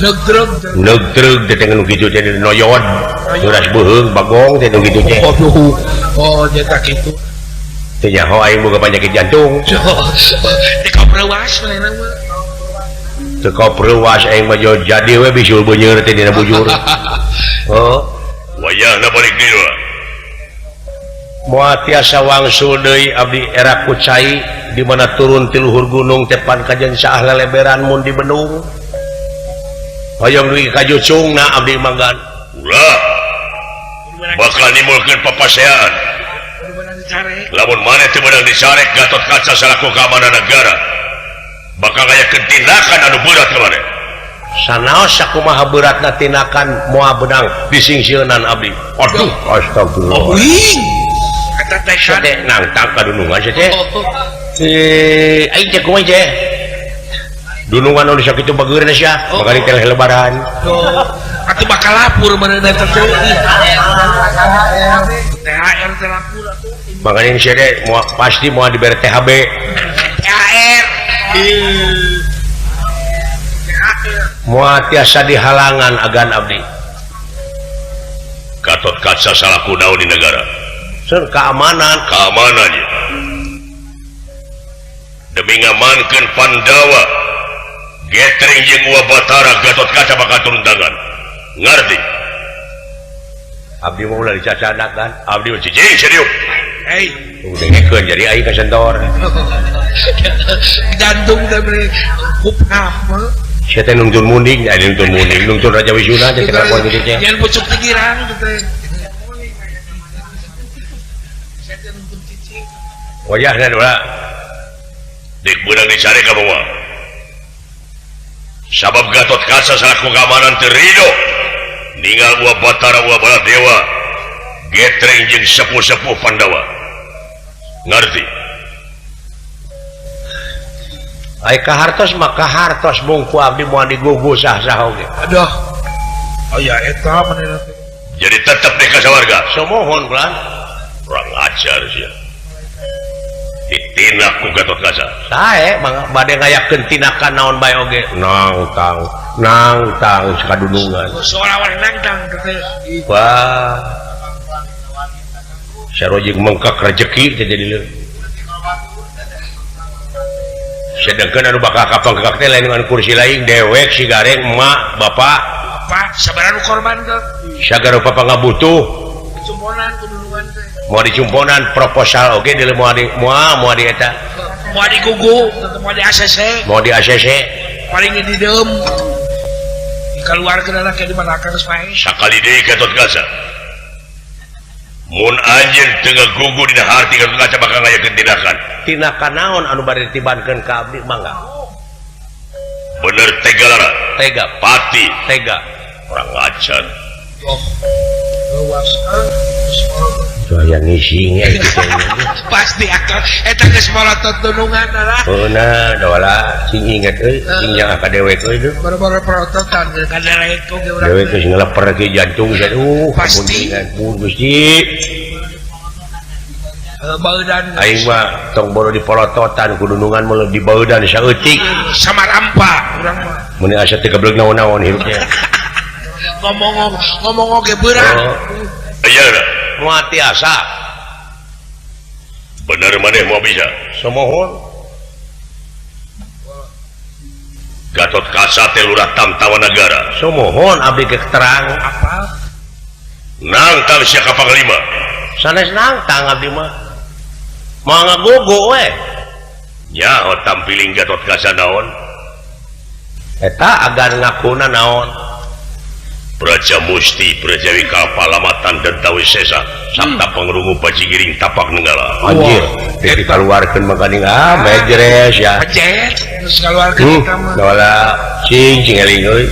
Neug-treug. Neug-treug teh nu kitu teh noyod. Duras beuheung bagong teh nu kitu teh. Oh, nya kitu. Teu nyaho aing boga penyakit jantung. Teu kapreuwas manehna mah. Teu kapreuwas aing mah jadi we bisul beuneur teh dina bujur. Oh. Wayahna balik deui. Moal tiasa wangsul deui abdi era kucai di mana turun ti luhur gunung teh pan kajen saah leleberan mun di bendung. Hoyong dugi ka jucungna abdi manggan. Ulah. Bakal nimbulkeun papaseaan. Lamun maneh teu meunang dicarek Gatot Kaca salaku keamanan negara. Bakal ngayakeun tindakan anu berat ka maneh. Sanaos sakumaha beratna tindakan moal beunang disingsieunan abdi. Aduh, astagfirullah. Uing. Eta teh teh nangtang ka dunungan sia teh. Aing teh kumaha teh? Dunungan anu sakitu bageurna sia, bakal teh lebaran. Atuh bakal lapur manehna teh. THR teh lapur atuh. Makanya sia teh pasti moal dibere THB. THR. Moal tiasa dihalangan agan abdi. Gatot Kaca salaku naon di negara? Sur keamanan, keamanan ya. Demi ngamankeun Pandawa, getring jeung Wa Batara Gatot Kaca bakal turun tangan. Ngarti? Abdi mah ulah dicacanak kan. Abdi mah cicing serius. Hei, dengekeun jadi aing kasentor. Jantung teh beli hupnap. Sia teh nungtun munding, aya nungtun munding, nungtun Raja Wisuna teh kelakuan kitu teh. Jangan pucuk ti girang teh. Wayahna doa. Dik beunang dicari ka mah. Sabab Gatot Kaca salaku keamanan teu rido ninggal Wa Batara Wa Baladewa getreng jeung sepuh-sepuh Pandawa. Ngerti? Ai kahartos mah kahartos mung ku abdi moal digugu sah-sah oge. Aduh. Aya eta manehna teh. Jadi tetep deh ka sawarga. Sumuhun kulan. Kurang ajar sia. Ditindak ku Gatot Kaca. Sae bade ngayakeun tinakan naon bae oge. Nangtang, nangtang sakadunungan. Sorawang nangtang teh. Wah. Sarua jeung mengkak rejeki teh jadi leuh. Sedangkan anu bakal kapangkak teh lain dengan kursi lain dewek si gareng emak bapak. Bapak sabaraha nu korban teh? Sagara papa ngabutuh. Dicumponan kudunungan teh. Moal dicumponan proposal oge deuleu moal di moal moal di eta. Moal digugu, moal di ACC. Moal di ACC. Paling di deum. Dikaluarkeun anak di mana akang geus paeh. Sakali deui Gatot Kaca. Mun anjeun teu ngagugu dina harti Gatot Kaca bakal ngayakeun tindakan. Tindakan naon anu bade ditibankeun ka abdi mangga? Bener tega lara. Tega. Pati. Tega. Kurang ajar. Oh. Luas aya ngising ya kitu. Pasti akang eta geus molotot dunungan lah. Heuna dola sing inget euy sing jang ka dewek euy deui. Boro-boro perototan ka dewek oge urang. Dewek geus ngeleper ke jantung pasti. Pun Gusti. Baudan aing mah tong boro dipolototan ku dunungan mah dibaudan saeutik. Samarampa urang mah. Mun asa teu geblek naon-naon hirupnya. Ngomong ngomong oge beurang. Aya moal tiasa. Bener maneh moal bisa. Sumuhun. Gatot Kaca teh lurah Tamtawa Nagara. Sumuhun abdi ge terang. Apa? Nangtang sia ka panglima. Sanes nangtang abdi mah. Moal ngagugu we. Nyaho tampiling Gatot Kaca naon? Eta agan ngakuna naon? Praja Musti Prajawi Kapalamatan dan Tawisesa sabta pangrungu pajigiring tapak nenggala. Anjir, teh dikaluarkeun mah geuning ah mejres ya. Pejet geus kaluarkeun eta mah. Dola cing cing eling euy.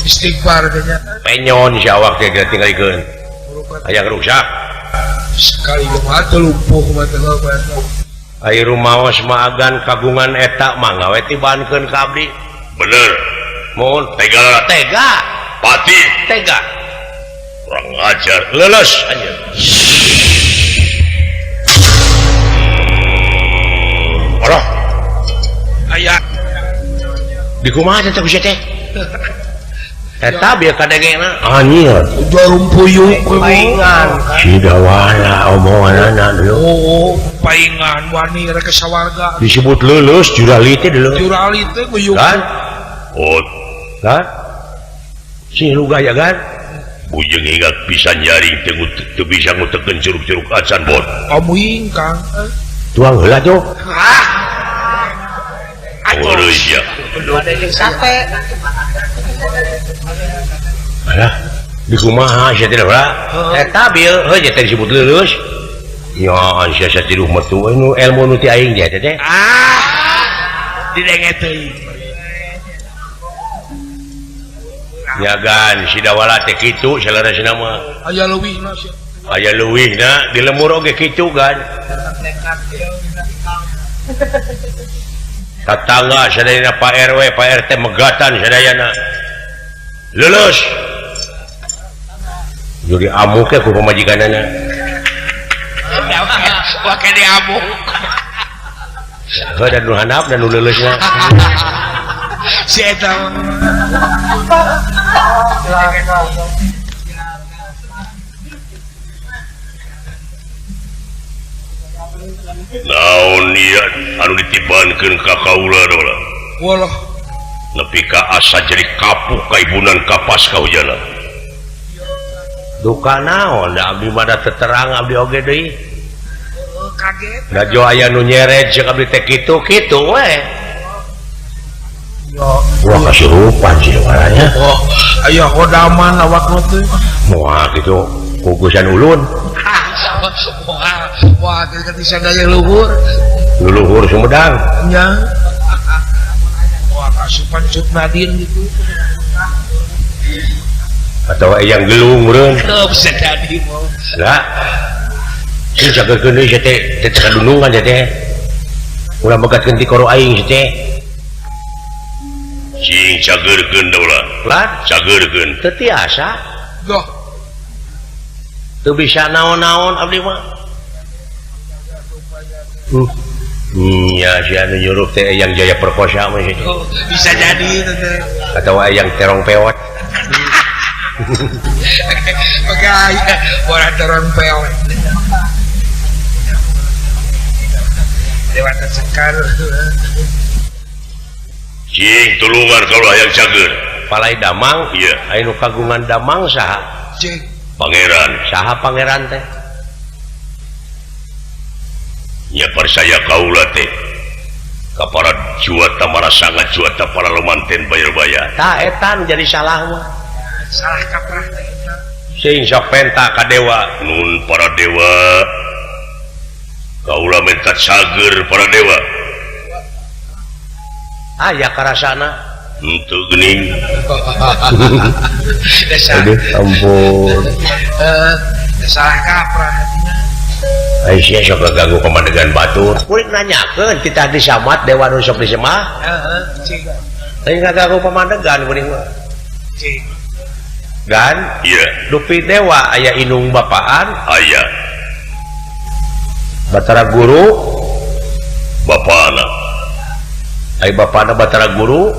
Istighfar teh nya. Penyon si awak teh ditinggalikeun. Aya rusak. Sekali mah teu lumpuh mah teh Ai rumaos mah agan kagungan eta mangga we tibankeun ka abdi. Bener. Mohon tega tega. Pati tega. Kurang ajar leles anjir. Aduh. Aya di kumaha teh kusia teh? Eta bieu kadengena anjir. Jarum puyuh paingan. Sidawala omonganana deuleu. Oh, paingan wani rek ka sawarga. Disebut leuleus jurali teh deuleu. Jurali teh guyuh. Kan? Oh. Kan? Si gaya kan bujeng ingat bisa nyaring teu bisa ngutekeun curug-curug acan bot. Amuing Kang. Tuang heula tuh. Ah. Atuh sia. Bade jeung sate. Alah, di kumaha sia teh heula? Eta bieu heuh teh disebut leuleus. Ya sia sia tiduh metu nu ilmu nu ti aing dia teh. Ah. Didenge teuing. Nyagan sidawala teh kitu saleresna mah. Aya leuwihna sia. Aya leuwihna di lemur oge kitu kan. Tatangga sadayana Pak RW, Pak RT megatan sadayana. Lulus. Jadi amuk ku pamajikanana. Wah kene amuk. Heuh dan nu handap dan nu leuleusna. Si eta naon ieu anu ditibankeun ka kaula dola. Walah nepi ka asa jadi kapuk kaibunan kapas kahujanan. Duka naon da abdi mah da teterang abdi oge deui. Kaget. Da jo aya nu nyeret jeung abdi teh kitu kitu we. Wah kasurupan sih waranya. Oh, aya kodaman awak teh. Moal kitu kugusan ulun. Wah, wah kitu gaya luhur. Luhur Sumedang. Nya. Wah Asupan Cut Nadin gitu. Atau yang gelung meureun. Oh, bisa jadi mau. Lah. Sing jagekeun deui teh teh kadunungan teh. Ulah megatkeun ti koro aing teh. Sing cageurkeun daulah. Lah, cageurkeun. Teu tiasa. Doh. Teu bisa naon-naon abdi mah. Ya si anu nyuruh teh yang jaya perkosa mah sih. Oh, bisa jadi itu teh. Atau yang terong pewot. Gaya orang terong pewot. Dewata sekar. Cing tulungan kalau hayang cager. Palai damang, iya. Aya nu kagungan damang saha? Cing. Pangeran. Saha pangeran teh? Nya percaya kaula teh ka para juwata marasangat juwata para lumanten bayar-bayar. Tah etan jadi salah mah. Salah kaprah teh eta. Sing sok penta ka dewa. Nun para dewa. Kaula minta cager para dewa. Aya karasana. Henteu geuning. Aduh ampun. Salah kaprah hatinya. Aisyah sok ganggu pemandangan batur. Kuring nanyakeun kita disamat dewa nu sok disemah. Heeh, cing. Lain ngaganggu pemandangan kuring mah. Cing. Gan, iya. Dupi dewa aya inung bapaan, aya. Batara guru, bapana. Aya bapana Batara guru,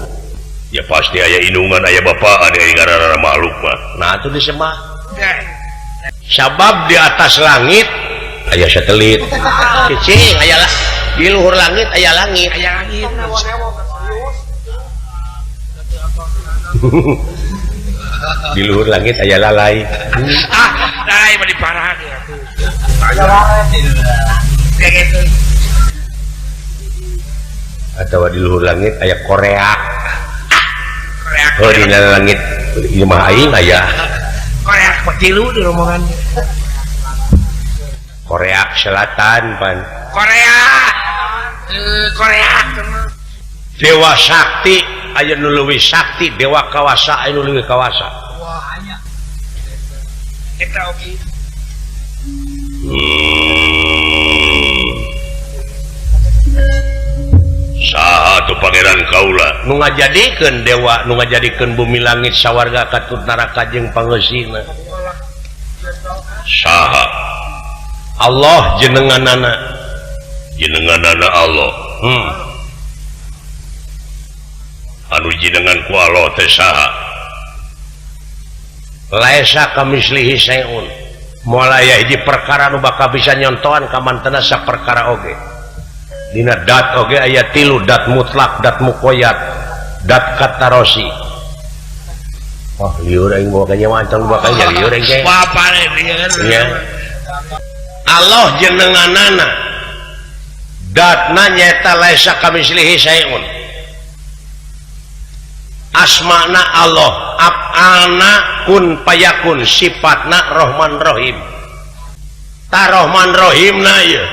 ya pasti aya inungan aya bapaan aya ngaranna makhluk mah. Nah atuh disemah. Sabab di atas langit aya satelit. Cicing aya lah di luhur langit aya langit. Aya langit. Di luhur langit aya lalai. Ah, lalai mah diparah ya tuh. Atau di luhur langit aya Korea. Korea. Oh di langit imah aing aya. Korea tilu di rombongan. Korea Selatan pan. Korea. Korea. Dewa Sakti aya nu leuwih sakti, dewa kawasa aya nu leuwih kawasa. Wah, aya. Eta oge. Saha tuh pangeran kaula nu ngajadikeun dewa, nu ngajadikeun bumi langit sawarga katut neraka jeung pangeusina. Saha? Allah jenenganana. Jenenganana Allah. Anu jenengan ku Allah teh saha? Laisa kamislihi syai'un. Moal aya hiji perkara nu bakal bisa nyontohan ka mantena saperkara oge. Dina dat oge aya tilu, dat mutlak, dat muqayyad, dat katarosi. Wah, liur aing bawa ka nyawa antang bakal liur aing teh. Wah, pare liur. Nya. Allah jenenganana datna nyaeta laisa kamislihi syai'un. Asmana Allah, af'alna kun payakun, sifatna Rahman Rahim. Ta Rahman Rahimna ieu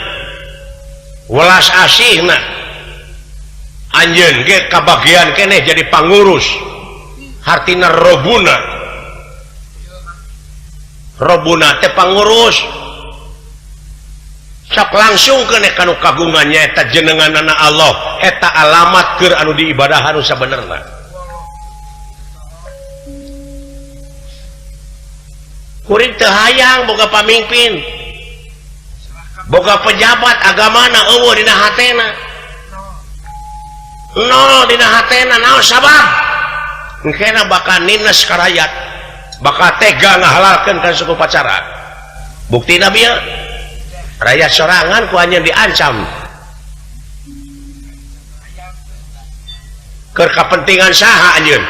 welas asihna. Anjeun ge kabagian keneh jadi pangurus. Hartina robuna. Robuna teh pangurus. Sok langsung keneh kanu kagungan nyaeta jenenganana Allah, eta alamat keur anu diibadahan nu sabenerna. Kuring teu hayang boga pamimpin, boga pejabat agamana eueuh dina hatena. Nol dina hatena naon sabab? Engkena bakal nines ka rakyat, bakal tega ngahalalkeun ka suku pacara. Buktina bieu rakyat sorangan ku anjeun diancam. Keur kapentingan saha anjeun?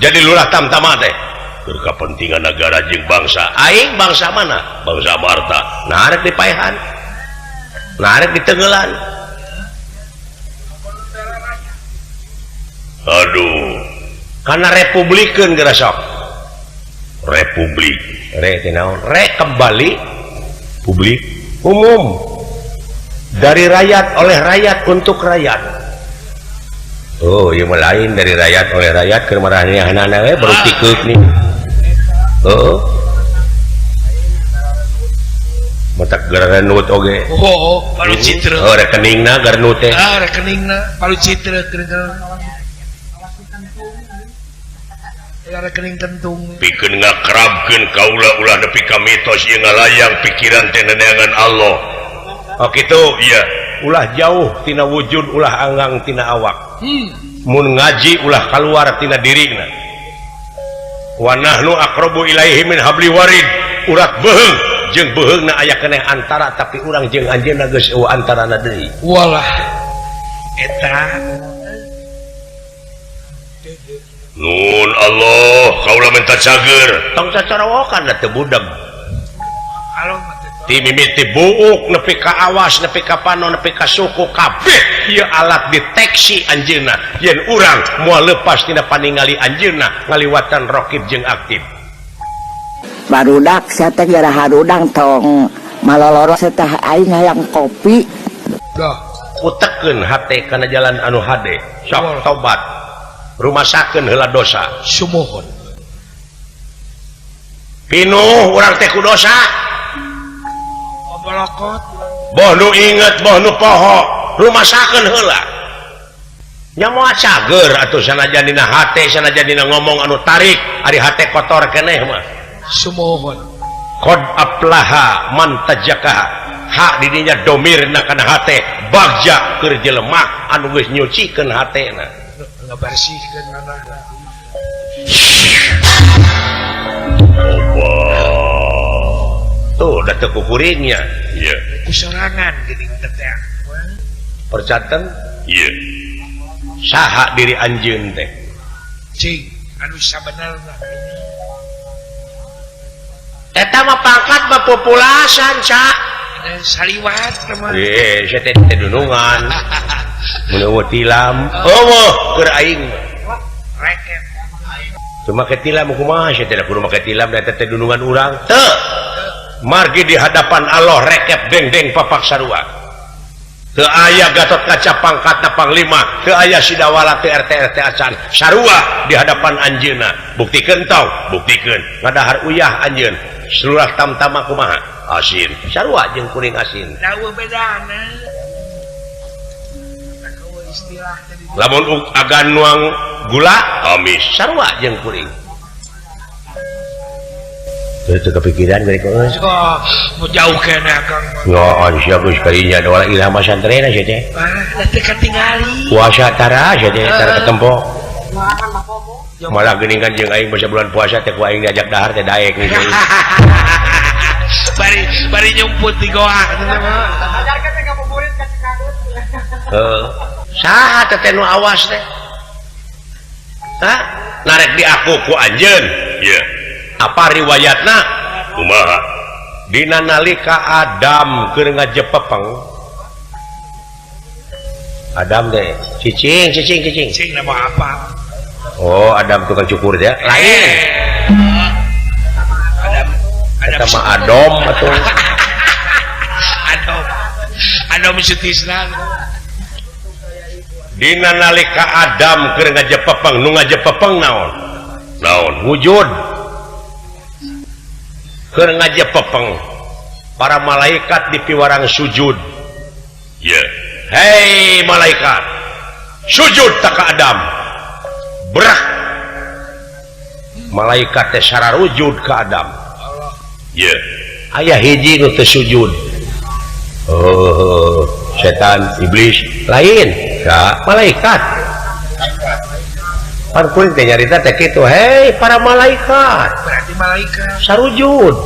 Jadi lurah tamtama teh. Keur kapentingan negara jeung bangsa. Aing bangsa mana? Bangsa Marta. Nah arek dipaehan. Nah arek ditenggelan. Aduh. Karena republikeun geura sok. Republik. Re teh naon? Re kembali publik umum. Dari rakyat oleh rakyat untuk rakyat. Oh, ieu mah lain dari rakyat oleh rakyat keur maranehanana we baru tikeuk nih. Heeh. Matak garanut oge. Oh, palu citra. Oh, rekeningna garanut teh. Ah, rekeningna palu citra keur. Rekening kentung. Pikeun ngakrabkeun kaula ulah nepi ka mitos ieu ngalayang pikiran teh neneangan Allah. Oh kitu, iya. Ulah jauh tina wujud, ulah anggang tina awak. Mun ngaji ulah kaluar tina dirina. Wa nahnu aqrabu ilaihi min habli warid. Urat beuheung jeung beuheungna aya keneh antara tapi urang jeung anjeunna geus eueuh antarana deui. Walah. Eta Nun Allah, kaula minta cager. Tong cacarawokan da teu budeg. Alom Ti mimiti buuk nepi ka awas nepi ka panon nepi ka suku kabeh ieu alat deteksi anjeunna yen urang moal lepas tina paningali anjeunna ngaliwatan rokib jeung aktif. Barudak sia teh gara harudang tong maloloro teh aing hayang kopi. Utekeun hate kana jalan anu hade sok tobat rumasakeun heula dosa sumuhun. Pinuh urang teh ku dosa. Bolokot. Boh nu inget boh nu poho rumasakeun heula. Nya moal cager atuh sanajan dina hate sanajan dina ngomong anu tarik ari hate kotor keneh mah. Sumuhun. Qad aflaha man tajakaha. Hak didinya domirna kana hate bagja keur jelema anu geus nyucikeun hatena. Ngabersihkeun manahna. Tuh, udah tekukuringnya. Iya. Kusorangan geuning teh. Percaten? Iya. Saha diri anjeun teh? Cing, anu sabenerna. Eta mah pangkat mah populasan, Cak. Saliwat mah. Sia teh teh dunungan. Mun eueuh tilam, eueuh keur aing. Reket. Cuma ke tilam kumaha sia teh kudu make tilam da teh dunungan urang. Teu. Margi di hadapan Allah rekep deng-deng papak sarua. Teu aya Gatot Kaca pangkatna panglima, teu aya Sidawala teu RT RT acan. Sarua di hadapan anjeunna. Buktikeun tong, buktikeun. Ngadahar uyah anjeun. Seluruh tamtama kumaha? Asin. Sarua jeung kuring asin. Dawa bedana. Lamun agan nuang gula amis, sarua jeung kuring. Itu kepikiran dari kau. Oh, mau jauh kena kang. Nggak, siapa sekalinya doa ilham santrena sih teh. Ah, nanti ketinggali. Puasa tara sih teh, tara ketempo. Malah geningan jeung aing basa bulan puasa teh ku aing diajak dahar teh daek nih. Bari bari nyumput di goa. Heeh. Saha teh nu awas teh? Hah? Narek di aku ku anjeun. Iya. Apa riwayatna? Kumaha? Dina nalika Adam keur ngajepepeng. Adam teh cicing cicing cicing. Cicing nama apa? Oh, Adam tukang cukur teh. Lain. Adam Adam sama Adom atuh. Adom. Adom Sutisna. Dina nalika Adam keur ngajepepeng, nu ngajepepeng naon? Naon? Wujud. Keur ngajepepeng para malaikat di piwarang sujud. Iya. Yeah. Hei malaikat, sujud tak ka Adam. Berak. Malaikat teh sararujud ka Adam. Iya. Yeah. Aya hiji nu teu sujud. Oh, setan, iblis, lain ka malaikat. Pan kuring teh nyarita teh kitu, hei para malaikat. Berarti malaikat sarujud.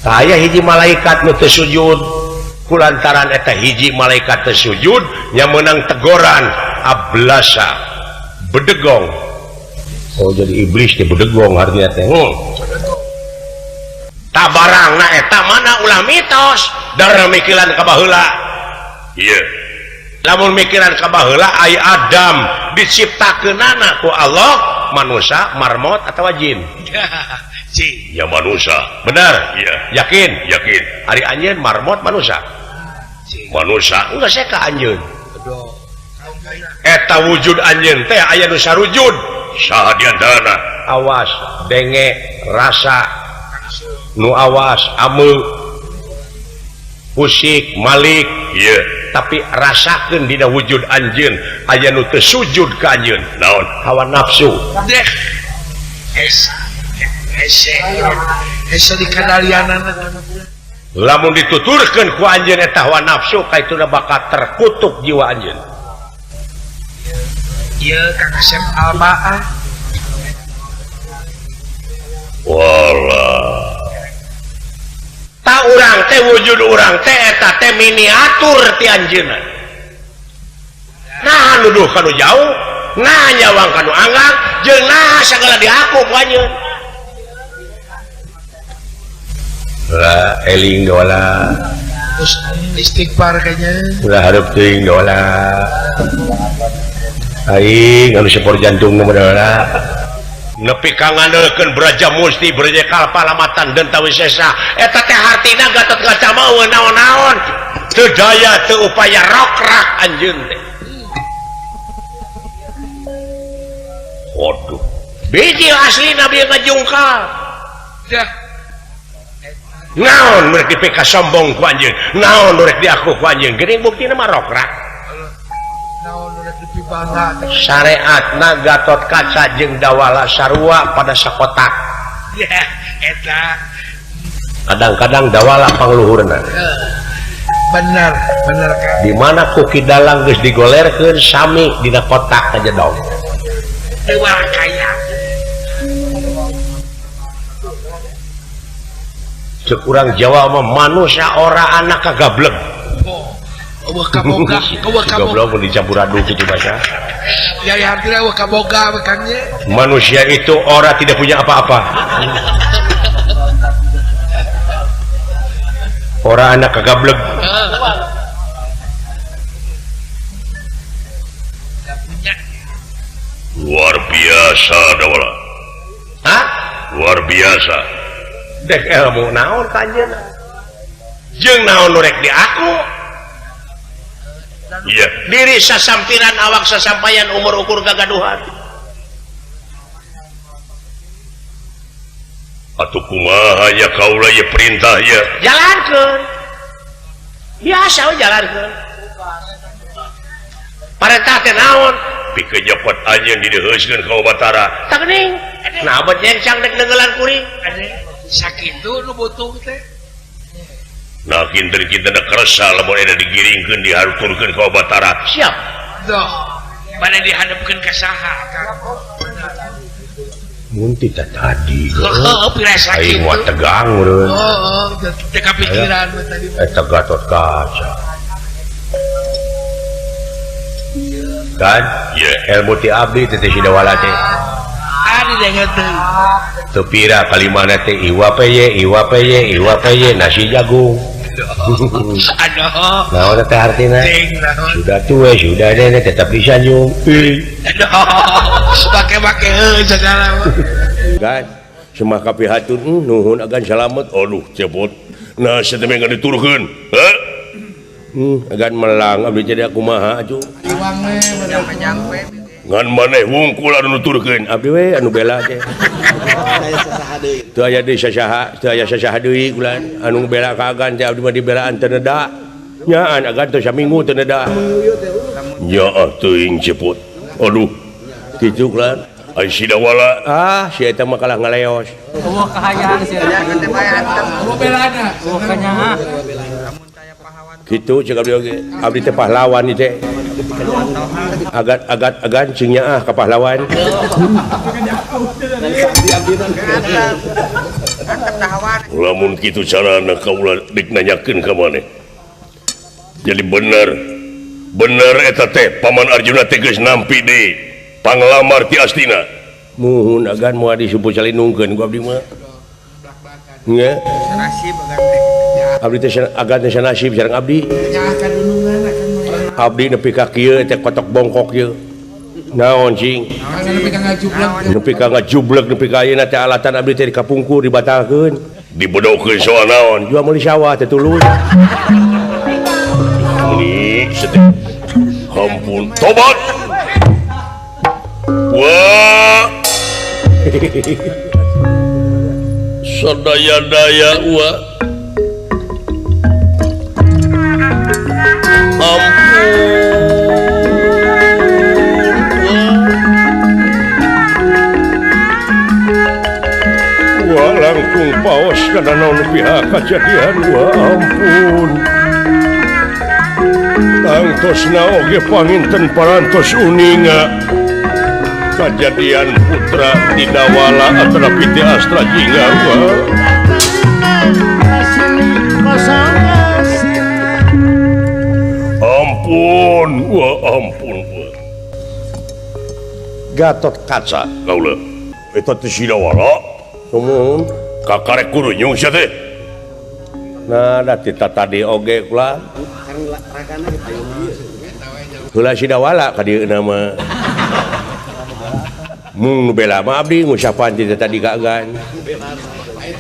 Tah aya hiji malaikat nu teu sujud. Kulantaran eta hiji malaikat teu sujud nya meunang tegoran ablasa bedegong. Oh jadi iblis teh bedegong artinya teh. Tah barangna eta mana ulah mitos darah mikiran ka baheula. Iya. Lamun mikiran ka baheula ai Adam diciptakeunana ku Allah manusia marmot atawa jin. Jin. Ya manusia. Benar? Iya. Yakin? Yakin. Ari anjeun marmot manusia. Manusia. Enggak saya ka anjeun. Eta wujud anjeun teh aya nu sarujud. Saha di antarana? Awas denge rasa nu awas ameu pusik malik ieu tapi rasakeun dina wujud anjeun aya nu teu sujud ka anjeun. Naon? Hawa nafsu. Deh. Esa esa dikadalianana. Lamun dituturkeun ku anjeun eta hawa nafsu kaituna bakal terkutuk jiwa anjeun. Ieu Kang Asep Almaa. Walah. Ta urang teh wujud urang teh eta teh miniatur ti anjeunna. Nah nuduh kanu jauh, nah nyawang kanu anggang, jeung nah sagala diaku ku anjeun. Lah eling dola. Terus istighfar kayaknya. Ulah hareup teuing dola. Aing anu sepor jantung mah dola. Nepi ka ngandelkeun Braja Musti Braja Kalpa lamatan Denta Wisesa eta teh hartina Gatot Kaca mah eueuh naon-naon teu daya teu upaya rokrak anjeun teh. Waduh, biji asli nabi ngajungkal. Dah. Naon rek dipika sombong ku anjeun, naon rek diaku ku anjeun, geuning buktina mah rokrak. Syariatna Gatot Kaca jeung Dawala sarua pada sakotak. Ya, eta. Kadang-kadang Dawala pangluhurna. Bener, bener kan. Di mana ku Ki Dalang geus digolerkeun sami dina kotak aja dong. Dewa kaya. Cek urang Jawa mah manusia ora anak kagablek. Kaboga, goblok mun dicampur aduk kitu bahasa. Ya ya artinya eueuh kaboga bekannya. Manusia itu ora tidak punya apa-apa. Ora anak kagablek. Luar biasa Dawala. Hah? Luar biasa. Dek ilmu naon ka anjeunna? Jeung naon nu rek di aku? Iya. Diri sasampiran awak sasampayan umur ukur gagaduhan. Atuh kumaha nya kaula ye perintah ye? Jalankeun. Biasa we jalankeun. Parentah teh naon? Pikeun nyokot anjeun dideheuskeun ka Batara. Tah geuning. Nah abot nyengsang dek neunggeulan kuring. Sakitu nu butuh teh. Nah kinten-kinten kersa lamun eta digiringkeun dihaturkeun ka Batara. Siap. Doh, bade dihadepkeun ka saha Kang? Mun ti tadi. Heuh, pirasa kitu. Aing mah tegang urang. Heuh, teu kapikiran mah tadi. Eta Gatot Kaca. Kan? Ye, ilmu ti abdi teh si Dawala teh. Ah, didengar teh. Teu pira kalimana teh iwa peye, iwa peye, iwa peye nasi jagung. Aduh. Naon teh artina? Sudah tua, sudah nenek tetap disanjung. Aduh. Pake-pake heuh segala. Kan, semah kapihatun nuhun agan salamet. Aduh, cepot. Nah, sia teh ngan diturunkeun. Heuh. Agan melang abdi jadi kumaha atuh. Ngan maneh wungkul anu nuturkeun. Abdi we anu bela teh. Teu aya deui sasaha, teu aya sasaha deui ulan anu bela ka agan teh abdi mah dibelaan teu neda. Nyaan agan teh saminggu teu neda. Nyaah teuing cepot. Aduh, kitu ulan. Ai si Dawala. Ah, si eta mah kalah ngaleos. Eueuh kahayang sia. Eueuh belana. Eueuh kanyaah. Kitu cek abdi oge. Abdi teh pahlawan ieu teh. Agan agan cing nyaah ka pahlawan. Lamun kitu carana kaula dik nanyakeun ka maneh. Jadi bener. Bener eta teh Paman Arjuna teh geus nampi deui panglamar ti Astina. Muhun agan moal disumput salinungkeun ku abdi mah. Nya. Nasib agan teh. Abdi teh agan teh sanasib sareng abdi. Abdi nepi ka kieu teh kotok bongkok ieu. Naon cing? Nepi ka ngajubleg nepi ka ayeuna teh alatan abdi teh dikapungkur dibatalkeun. Dibodohkeun soal naon? Jual meuli sawah teh tuluy. Ini sedih. Ampun, tobat. Wah. Sadaya-daya wa. Ampun. Wah langkung paos kana naon pihak kajadian wah ampun. Tangtosna oge panginten parantos uninga. Kajadian putra Tidawala atanapi ti Astra Jingga wah. Ampun wah ampun wah. Gatot Kaca kaula eta teh Sidawala. Sumuhun kakarek kurunyung sia teh. Nah da ti tadi oge kula. Heula Sidawala ka dieu mah. Mung nu bela mah abdi ngusapan ti tadi kagan.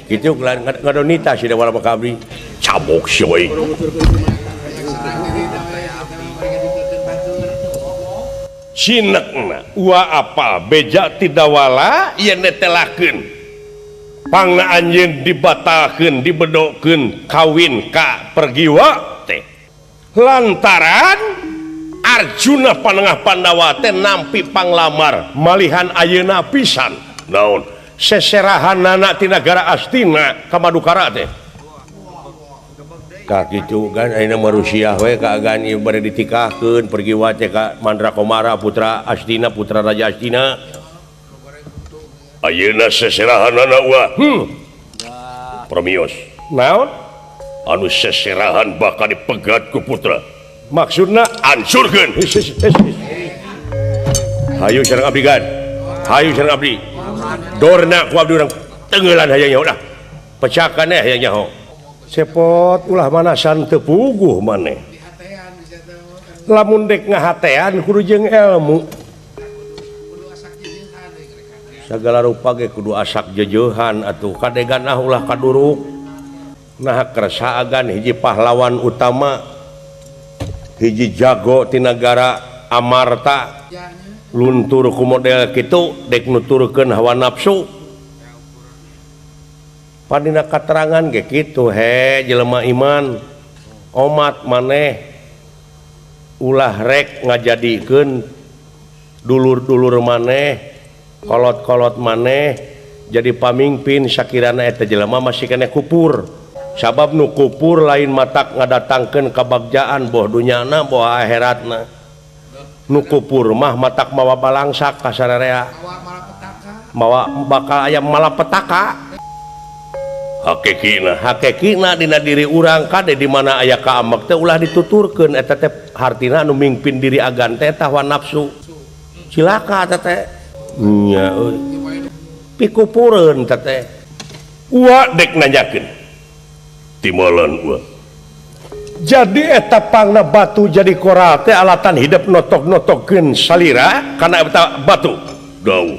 Kitu kula ngadonita Sidawala mah ka abdi. Cabok sia we. Sinekna ua apal beja Tidawala yen netelakeun. Pangna anjeun dibatalkeun dibedokeun kawin ka Pergiwa teh lantaran Arjuna panengah Pandawa teh nampi panglamar malihan ayeuna pisan naon seserahanana ti nagara Astina ka Madukara teh ka kitu kan ayeuna mah Rusia we kaagan ieu bade ditikahkeun Pergiwa teh ka Mandra Komara putra Astina putra Raja Astina. Ayeuna seserahanana wa. Promios. Naon? Anu seserahan bakal dipegat ku putra. Maksudna hancurkeun. Hayu sareng abdi gan. Hayu sareng abdi. Dorna ku abdi urang tenggelan hayang nyaho dah. Pecakan hayang nyaho. Sepot ulah manasan teu puguh maneh. Lamun dek ngahatean kudu jeung ilmu. Segala rupa ge kudu asak jejeuhan atuh kadegan ah ulah kaduruk. Nah kersa agan hiji pahlawan utama hiji jago ti nagara Amarta luntur ku model kitu dek nuturkeun hawa nafsu. Padina katerangan ge kitu he jelema iman omat maneh ulah rek ngajadikeun dulur-dulur maneh kolot-kolot maneh jadi pamimpin sakirana eta jelema masih keneh kupur. Sabab nu kupur lain matak ngadatangkeun kabagjaan boh dunyana boh akhiratna. Nu kupur mah matak mawa balangsak ka sararea. Mawa bakal aya malapetaka. Hakikina hakikina dina diri urang kade di mana aya kaamek teh ulah dituturkeun eta teh hartina nu mingpin diri agan teh hawa nafsu. Cilaka eta teh. Nya euy. Pikupureun teh teh. Ua dek nanyakeun. Timalan ua. Jadi eta pangna batu jadi koral teh alatan hidup notok-notokeun salira kana eta batu. Dau.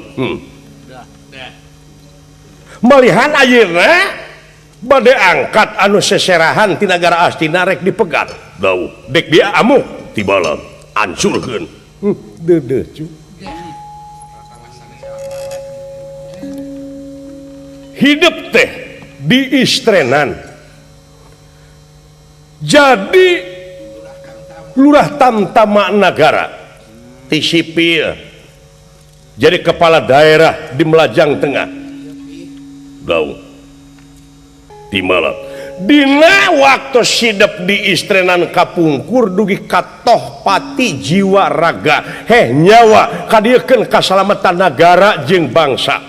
Malihan ayeuna bade angkat anu seserahan ti nagara Astina rek dipegat. Dau. Dek dia amuk timalan ancurkeun. Deudeuh cu. Hidup teh diistrenan jadi lurah tamtama nagara ti sipil jadi kepala daerah di Melajang Tengah Dau timalan dina waktu sidep diistrenan kapungkur dugi katoh pati jiwa raga heh nyawa kadiekeun kasalamatan nagara jeung bangsa.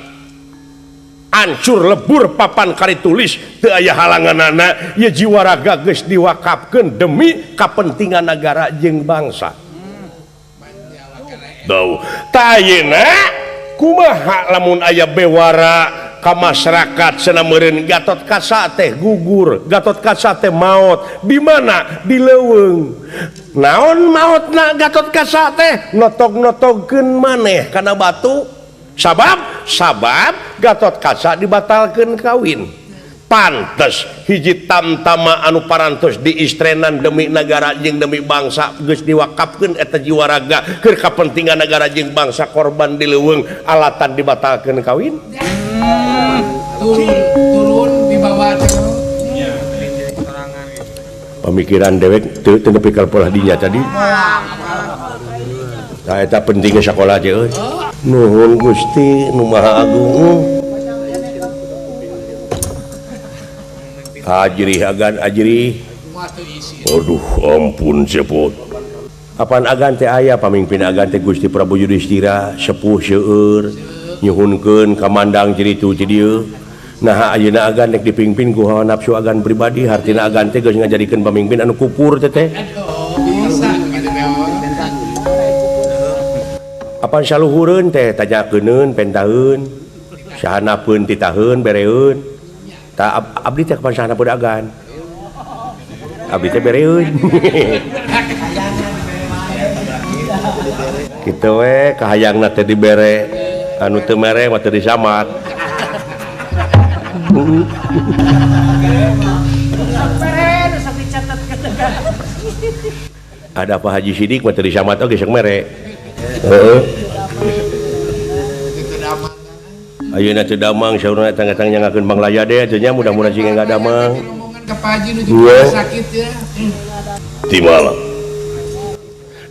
Ancur lebur papan kari tulis teu aya halanganana ieu jiwa raga geus diwakafkeun demi kapentingan nagara jeung bangsa. Dau tah ayeuna kumaha lamun aya bewara ka masyarakat cenah meureun Gatot Kaca teh gugur, Gatot Kaca teh maot. Di mana? Di leuweung. Naon maotna Gatot Kaca teh? Notog-notogkeun maneh kana batu. Sabab Gatot Kaca dibatalkeun kawin. Pantes hiji tamtama anu parantos diistrenan demi negara jeung demi bangsa geus diwakafkeun eta jiwa raga keur kapentingan negara jeung bangsa korban di leuweung alatan dibatalkeun kawin. Turun dibawa pemikiran dewek teu nepi ka polah dinya tadi. Tah eta pentingna sakola teh euy. Nuhun Gusti nu Maha Agung. Ajrih agan ajrih. Aduh ampun cepot. Apan agan teh aya pamimpin agan teh Gusti Prabu Yudhistira sepuh seueur nyuhunkeun ka mandang ciritu ti dieu. Nah ayeuna agan rek dipingpin ku hawa nafsu agan pribadi hartina agan teh geus ngajadikeun pamimpin anu kupur teh teh. Apan saluhureun teh tanyakeun pentaheun sahanapeun titaheun bereun. Ta abdi teh kapan sahana agan abdi teh bereun kitu we kahayangna teh dibere anu teu mere mah teu disamat. Ada Pak Haji Sidik mah teu disamat oge sok mere. Heeh. Ayeuna teu damang saurna tangga-tangga nyangakeun Banglaya deh atuh nya mudah-mudahan sing enggak damang. Timala.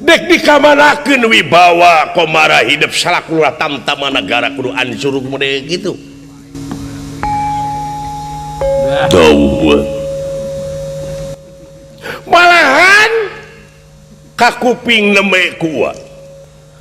Dek dikamanakeun wibawa komara hidup salaku lurah tamtama negara kudu ansur model kitu. Dawuh. Malahan kakuping nembe kuat.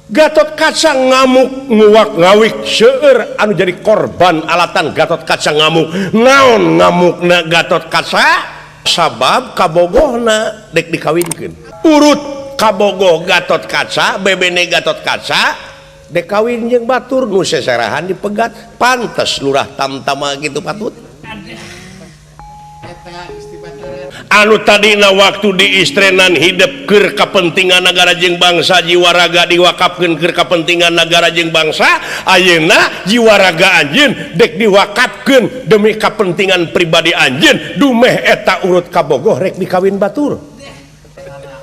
Gatot Kaca ngamuk nguak ngawik seueur anu jadi korban alatan Gatot Kaca ngamuk. Naon ngamukna Gatot Kaca? Sabab kabogohna dek dikawinkeun. Urut kabogoh Gatot Kaca, bebene Gatot Kaca dek kawin jeung batur nu seserahan dipegat. Pantes lurah tamtama gitu patut. Anu tadina waktu diistrenan hidup keur kapentingan negara jeung bangsa jiwa raga diwakafkeun keur kapentingan negara jeung bangsa ayeuna jiwa raga anjeun dek diwakafkeun demi kapentingan pribadi anjeun dumeh eta urut kabogoh rek dikawin batur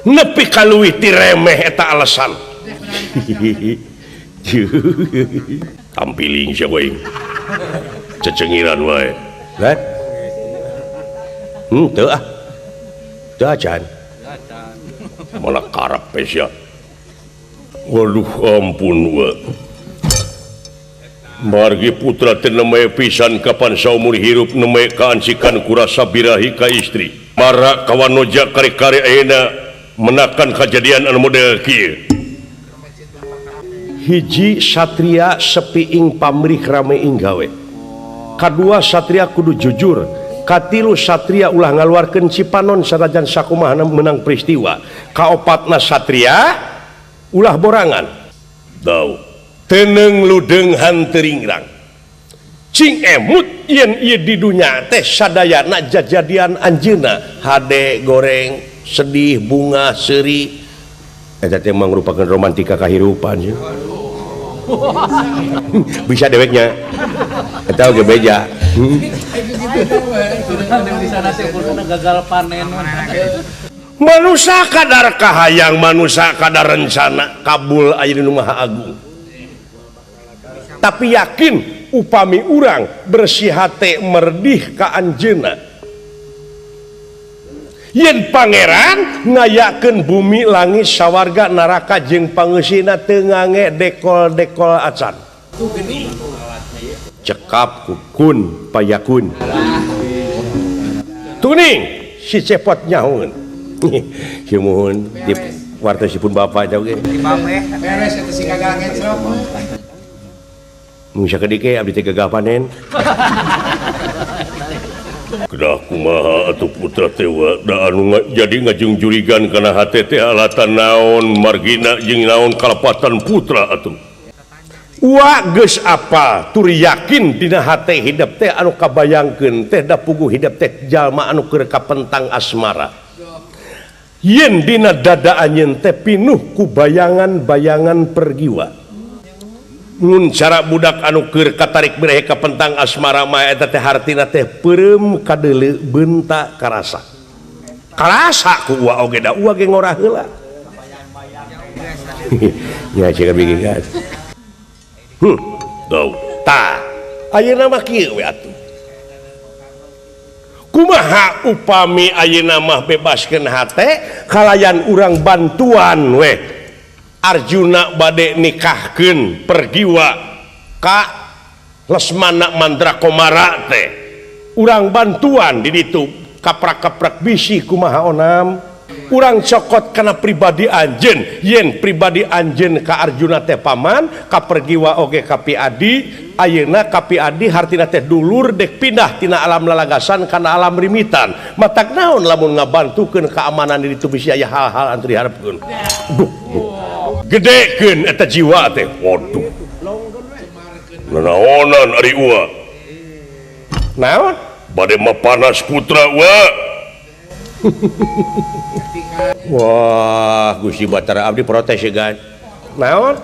nepi ka leuwih ti remeh eta alasan. Tampiling sia we cecengiran wae. Kan? Teu ah. Teu acan. Malah karep sia. Waduh ampun we. Margi putra teu nembe pisan kapan saumur hirup nembe kaansikan kurasa birahi ka istri. Mara kawanoja kari-kari ayeuna menakan kajadian anu model kieu. Hiji satria sepiing pamrih rame ing gawe. Kadua satria kudu jujur. Katilu satria ulah ngaluarkeun cipanon sanajan sakumaha menang peristiwa. Kaopatna satria ulah borangan. Dau teneng ludeng hanteringrang. Cing emut yen ieu di dunya teh sadayana jajadian anjeunna hade goreng sedih bunga seuri eta teh mangrupakeun romantika kahirupan ya. Bisa deweknya eta oge beja. Manusia kadar kahayang, manusia kadar rencana kabul aya nu Maha Agung. Tapi yakin upami urang bersih hate merdih ka anjeunna. Yen pangeran ngayakeun bumi langit sawarga neraka jeung pangeusina teu ngange dekol-dekol acan. Cekap kukun payakun. Tuning si cepot nyaun. Si muhun di wartosipun bapak teh oge. Beres eta si gagal ngecrok. Mun sakedik ge abdi teh gagal panen. Kedah kumaha atuh putra teh da anu jadi ngajungjurigan kana hate teh alatan naon margina jeung naon kalepatan putra atuh. Wa geus apa tur yakin dina hate hidup teh anu kabayangkeun teh da puguh hidup teh jalma anu keur kapentang asmara. Yen dina dada anjeun teh pinuh ku bayangan-bayangan pergiwa. Mun cara budak anu keur katarik bireh ka pentang asmara mah eta teh hartina teh peureum kadeuleu beunta karasa. Karasa ku uwa oge da uwa ge ngorah heula. Ya cek bikin gas. Tau. Tah, ayeuna mah kieu we atuh. Kumaha upami ayeuna mah bebaskeun hate kalayan urang bantuan we. Arjuna bade nikahkeun Pergiwa ka Lesmana Mandrakomara teh. Urang bantuan di ditu kaprak-kaprak bisi kumaha onam. Urang cokot kana pribadi anjeun, yen pribadi anjeun ka Arjuna teh paman, ka Pergiwa oge ka Pi Adi, ayeuna ka Pi Adi hartina teh dulur dek pindah tina alam lalagasan kana alam rimitan. Matak naon lamun ngabantukeun keamanan di ditu bisi aya hal-hal anu diharepkeun. Duh. Gedekeun eta jiwa teh. Waduh. Nanaonan ari uwa. Naon? Bade mah panas putra uwa. Wah, Gusti Batara abdi protes ya gan. Naon?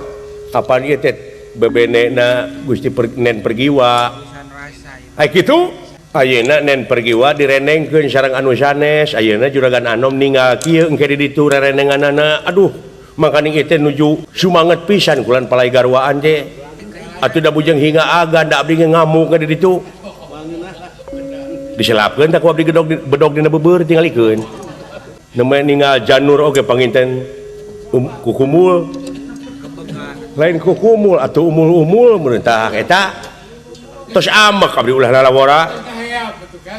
Kapan ieu teh bebenena Gusti Nen Pergiwa. Ai kitu? Ayeuna Nen Pergiwa direnengkeun sareng anu sanes, ayeuna juragan Anom ninggal kieu engke di ditu rerenenganana. Aduh, makaning ieu teh nuju sumanget pisan kulan palai garwaan teh. Atuh da bujeng hingga agan da abdi ngamuk di ditu. Diselapkeun tah ku abdi gedog bedog dina beubeur tingalikeun. Nembe ninggal janur oge panginten kukumul. Lain kukumul atuh umul-umul mun tah eta. Tos amek abdi ulah lalawora.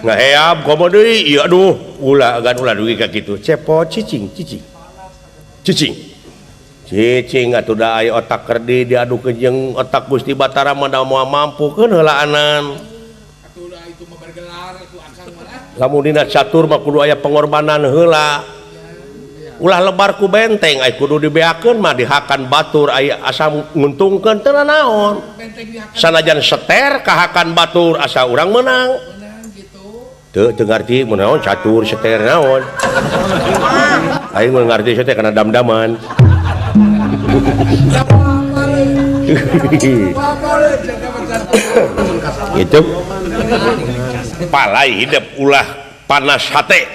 Ngaheab komo deui ieu aduh ulah agan ulah dugi ka kitu. Cepot cicing cicing. Cicing. Cicing atuh da aya otak kerdi diadukeun jeung otak Gusti Batara mah da moal mampu keun heulaanan. Lamun dina catur mah kudu aya pengorbanan heula. Ulah lebar ku benteng aya kudu dibeakeun mah dihakan batur aya asa nguntungkeun teu naon. Sanajan seter kahakan batur asa urang meunang. Teu teu ngarti mun naon catur seter naon. Aing mun ngarti teh kana dam-daman. Itu palai hidup ulah panas hate.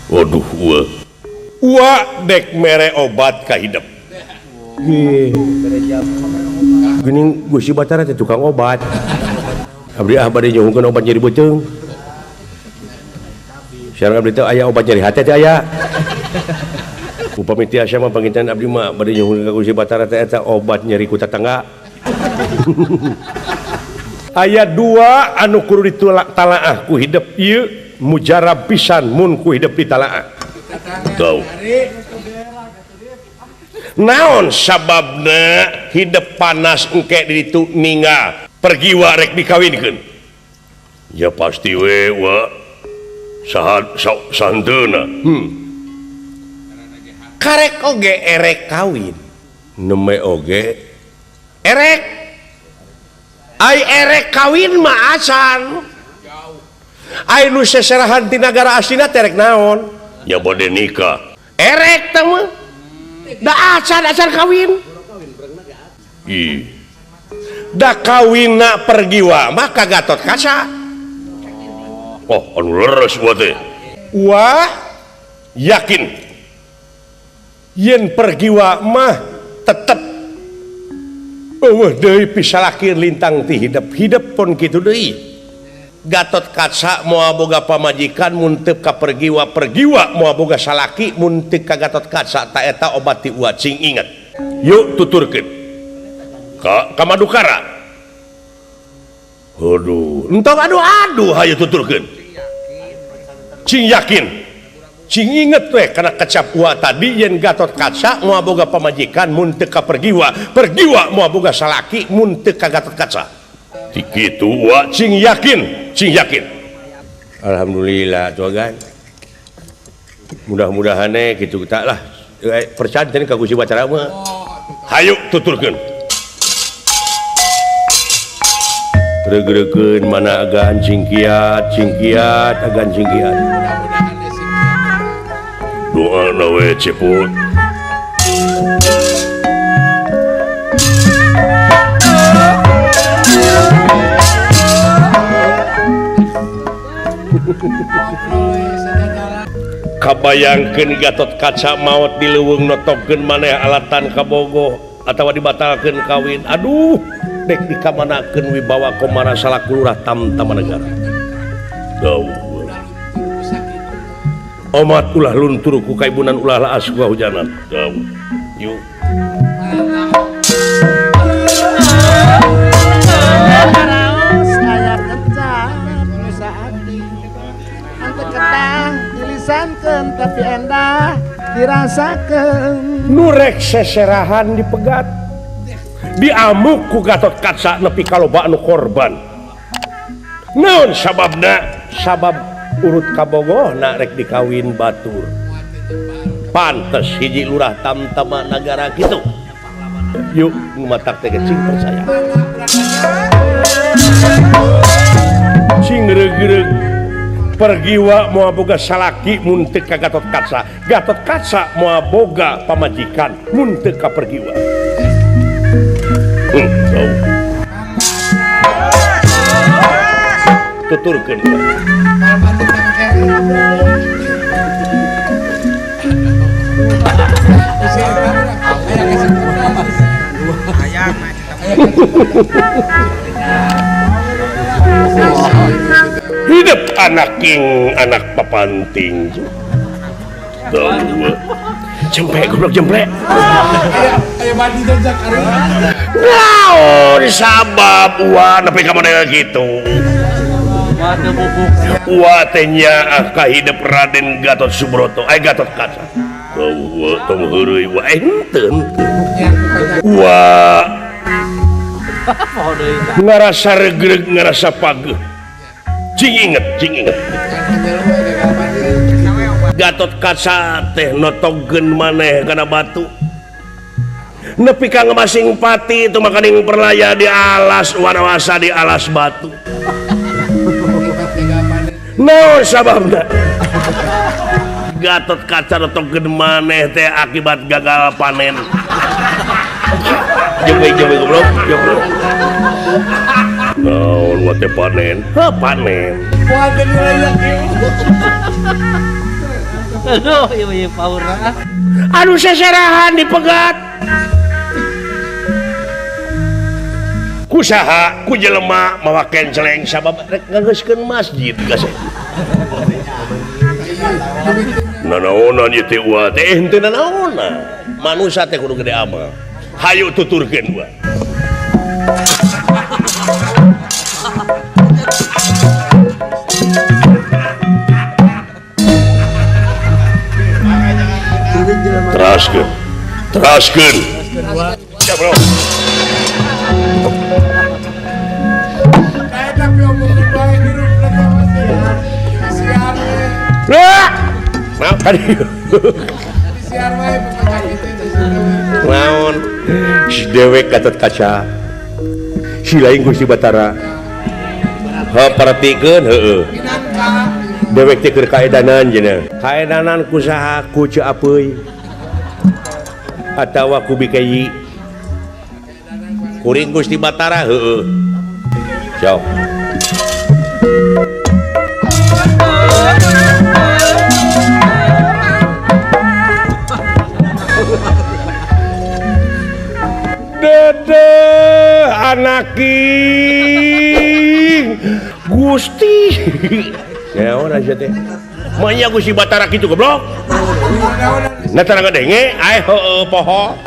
Waduh uwa. Uwa dek mere obat ka hidup. Geuning Gusti Batara teh tukang obat. Abdi ah bade nyuhunkeun obat nyeri beuteung. Sareng abdi teh aya obat nyeri hate teh aya. Upami tiasa mah panginten abdi mah bade nyuhunkeun ka Gusti Batara teh eta obat nyeri ku tatangga. Ayat 2 anu kudu ditalaah ku hidup ieu mujarab pisan mun ku hidup ditalaah. Tau. Naon sababna hidup panas engke di ditu ninggal Pergiwa rek dikawinkeun? Ya pasti we wa saha santeuna. Karek oge erek kawin. Neme oge erek. Ai erek kawin mah acan. Ai nu seserahan ti nagara aslina teh rek naon? Ya bade nikah. Erek teh mah. Da acan kawin. Ih. Da kawinna Pergiwa mah ka Gatot Kaca. Oh, anu leres wa teh. Wah, yakin. Yen Pergiwa mah tetep eueuh deui pisalakir lintang ti hidup. Hidup pun kitu deui. Gatot Kaca moal boga pamajikan mun teu ka Pergiwa, Pergiwa moal boga salaki mun teu ka Gatot Kaca. Ta eta obat ti uwa cing inget. Yuk tuturkeun. Ka Madukara. Aduh, entong aduh-aduh hayu tuturkeun. Cing yakin. Cing inget we kana kecap uwa tadi yen Gatot Kaca moal boga pamajikan mun teu ka Pergiwa, Pergiwa moal boga salaki mun teu ka Gatot Kaca. Ti kitu uwa cing yakin, cing yakin. Alhamdulillah tuh kan. Mudah-mudahan kitu tak lah. Percaya teh ka Gusti Batara mah. Hayu tuturkeun. Reugrekeun mana agan cingkiat, cingkiat, agan cingkiat. Doa nawe cepot. Kabayangkeun Gatot Kaca maot di leuweung notogkeun maneh alatan kabogoh atawa dibatalkeun kawin. Aduh, dek dikamanakeun wibawa Komara salaku lurah Tamtama Negara. Dawuh. Omat ulah luntur ku kaibunan ulah laas ku hujanan. Dawuh. Yuk. Tapi endah dirasakan nurek seserahan dipegat diamuk ku Gatot Kaca nepi ka loba anu korban. Naon sababna? Sabab urut kabogohna rek dikawin batur. Pantes hiji lurah Tamtama Nagara kitu. Yuk matak teh cing percaya. Cing reug-reug pergiwa moal boga salaki mun teu ka Gatot Kaca, Gatot Kaca moal boga pamajikan mun teu ka pergiwa. Tuturkeun. Hidup anak king, anak papanting. Jempe goblok jempe. Naon sabab ua nepi ka model kitu. Ua teh nyaah ka hidup Raden Gatot Subroto, eh Gatot Kaca. Eueuh tong heureuy ua eh henteu henteu. Ua ngarasa regreg ngarasa pageuh. Cing inget, cing inget. Gatot Kaca teh notogkeun maneh kana batu. Nepi ka ngamasing pati itu makaning perlaya di alas wanawasa di alas batu. Naon sababna? Gatot Kaca notogkeun maneh teh akibat gagal panen. Jembe-jembe goblok, goblok. Naon wa teh panen? Heuh panen. Aduh, ieu ieu power. Aduh seserahan dipegat. Ku saha? Ku jelema mawa kenceleng sabab rek ngageuskeun masjid gase. Nanaonan ieu teh wa teh henteu nanaonan. Manusa teh kudu gede amal. Hayu tuturkeun wa. Teraskeun. Teraskeun. Ya, bro. Maaf tadi. Naon? Si dewek Gatot Kaca. Si lain Gusti Batara. Heuh perhatikeun heueuh. Dewek teh keur kaedanan cenah. Kaedanan ku saha? Ku Ceu Apeuy. Atawa ku Bikeyi. Kuring Gusti Batara heueuh. Sok. Dede anaking Gusti. Naon aja teh? Manya Gusti Batara kitu goblok. Na tara ngadenge ae heueuh poho.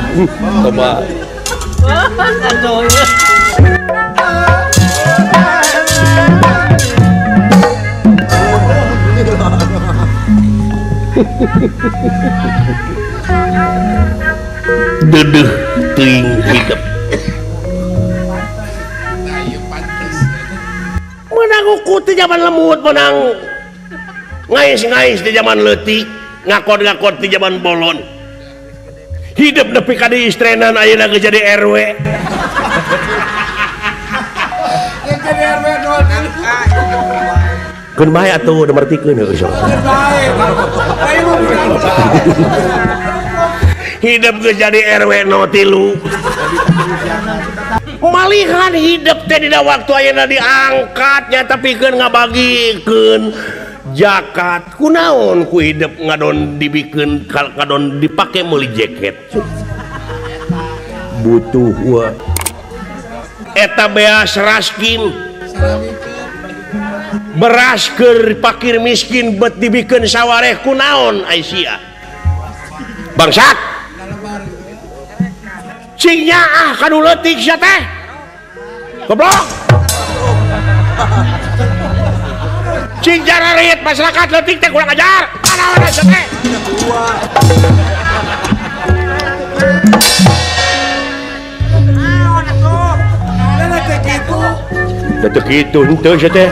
Coba. Dedeh teuing hidup. Menang uku ti zaman lemut, menang ngais-ngais di zaman leutik, ngakod-ngakod di zaman bolon. Hidup nepi ka di istrenan ayeuna geus jadi RW. Jadi RW 03. Keun bae atuh da mertikeun heueuh sok. Hidup geus jadi RW 03. Malihan hidup teh dina waktu ayeuna diangkat nya tapi keun ngabagikeun Jakat kunaon ku hidup ngadon dibikin ngadon dipake meuli jaket. Butuh wa. Eta beas raskin. Beras keur pakir miskin bet dibikeun sawareh kunaon ai sia. Bangsat. Cing nyaah kanu leutik sia teh. Goblok. Cing jararit masyarakat leutik teh kurang ajar. Panawan sia teh. Teu kitu henteu sia teh.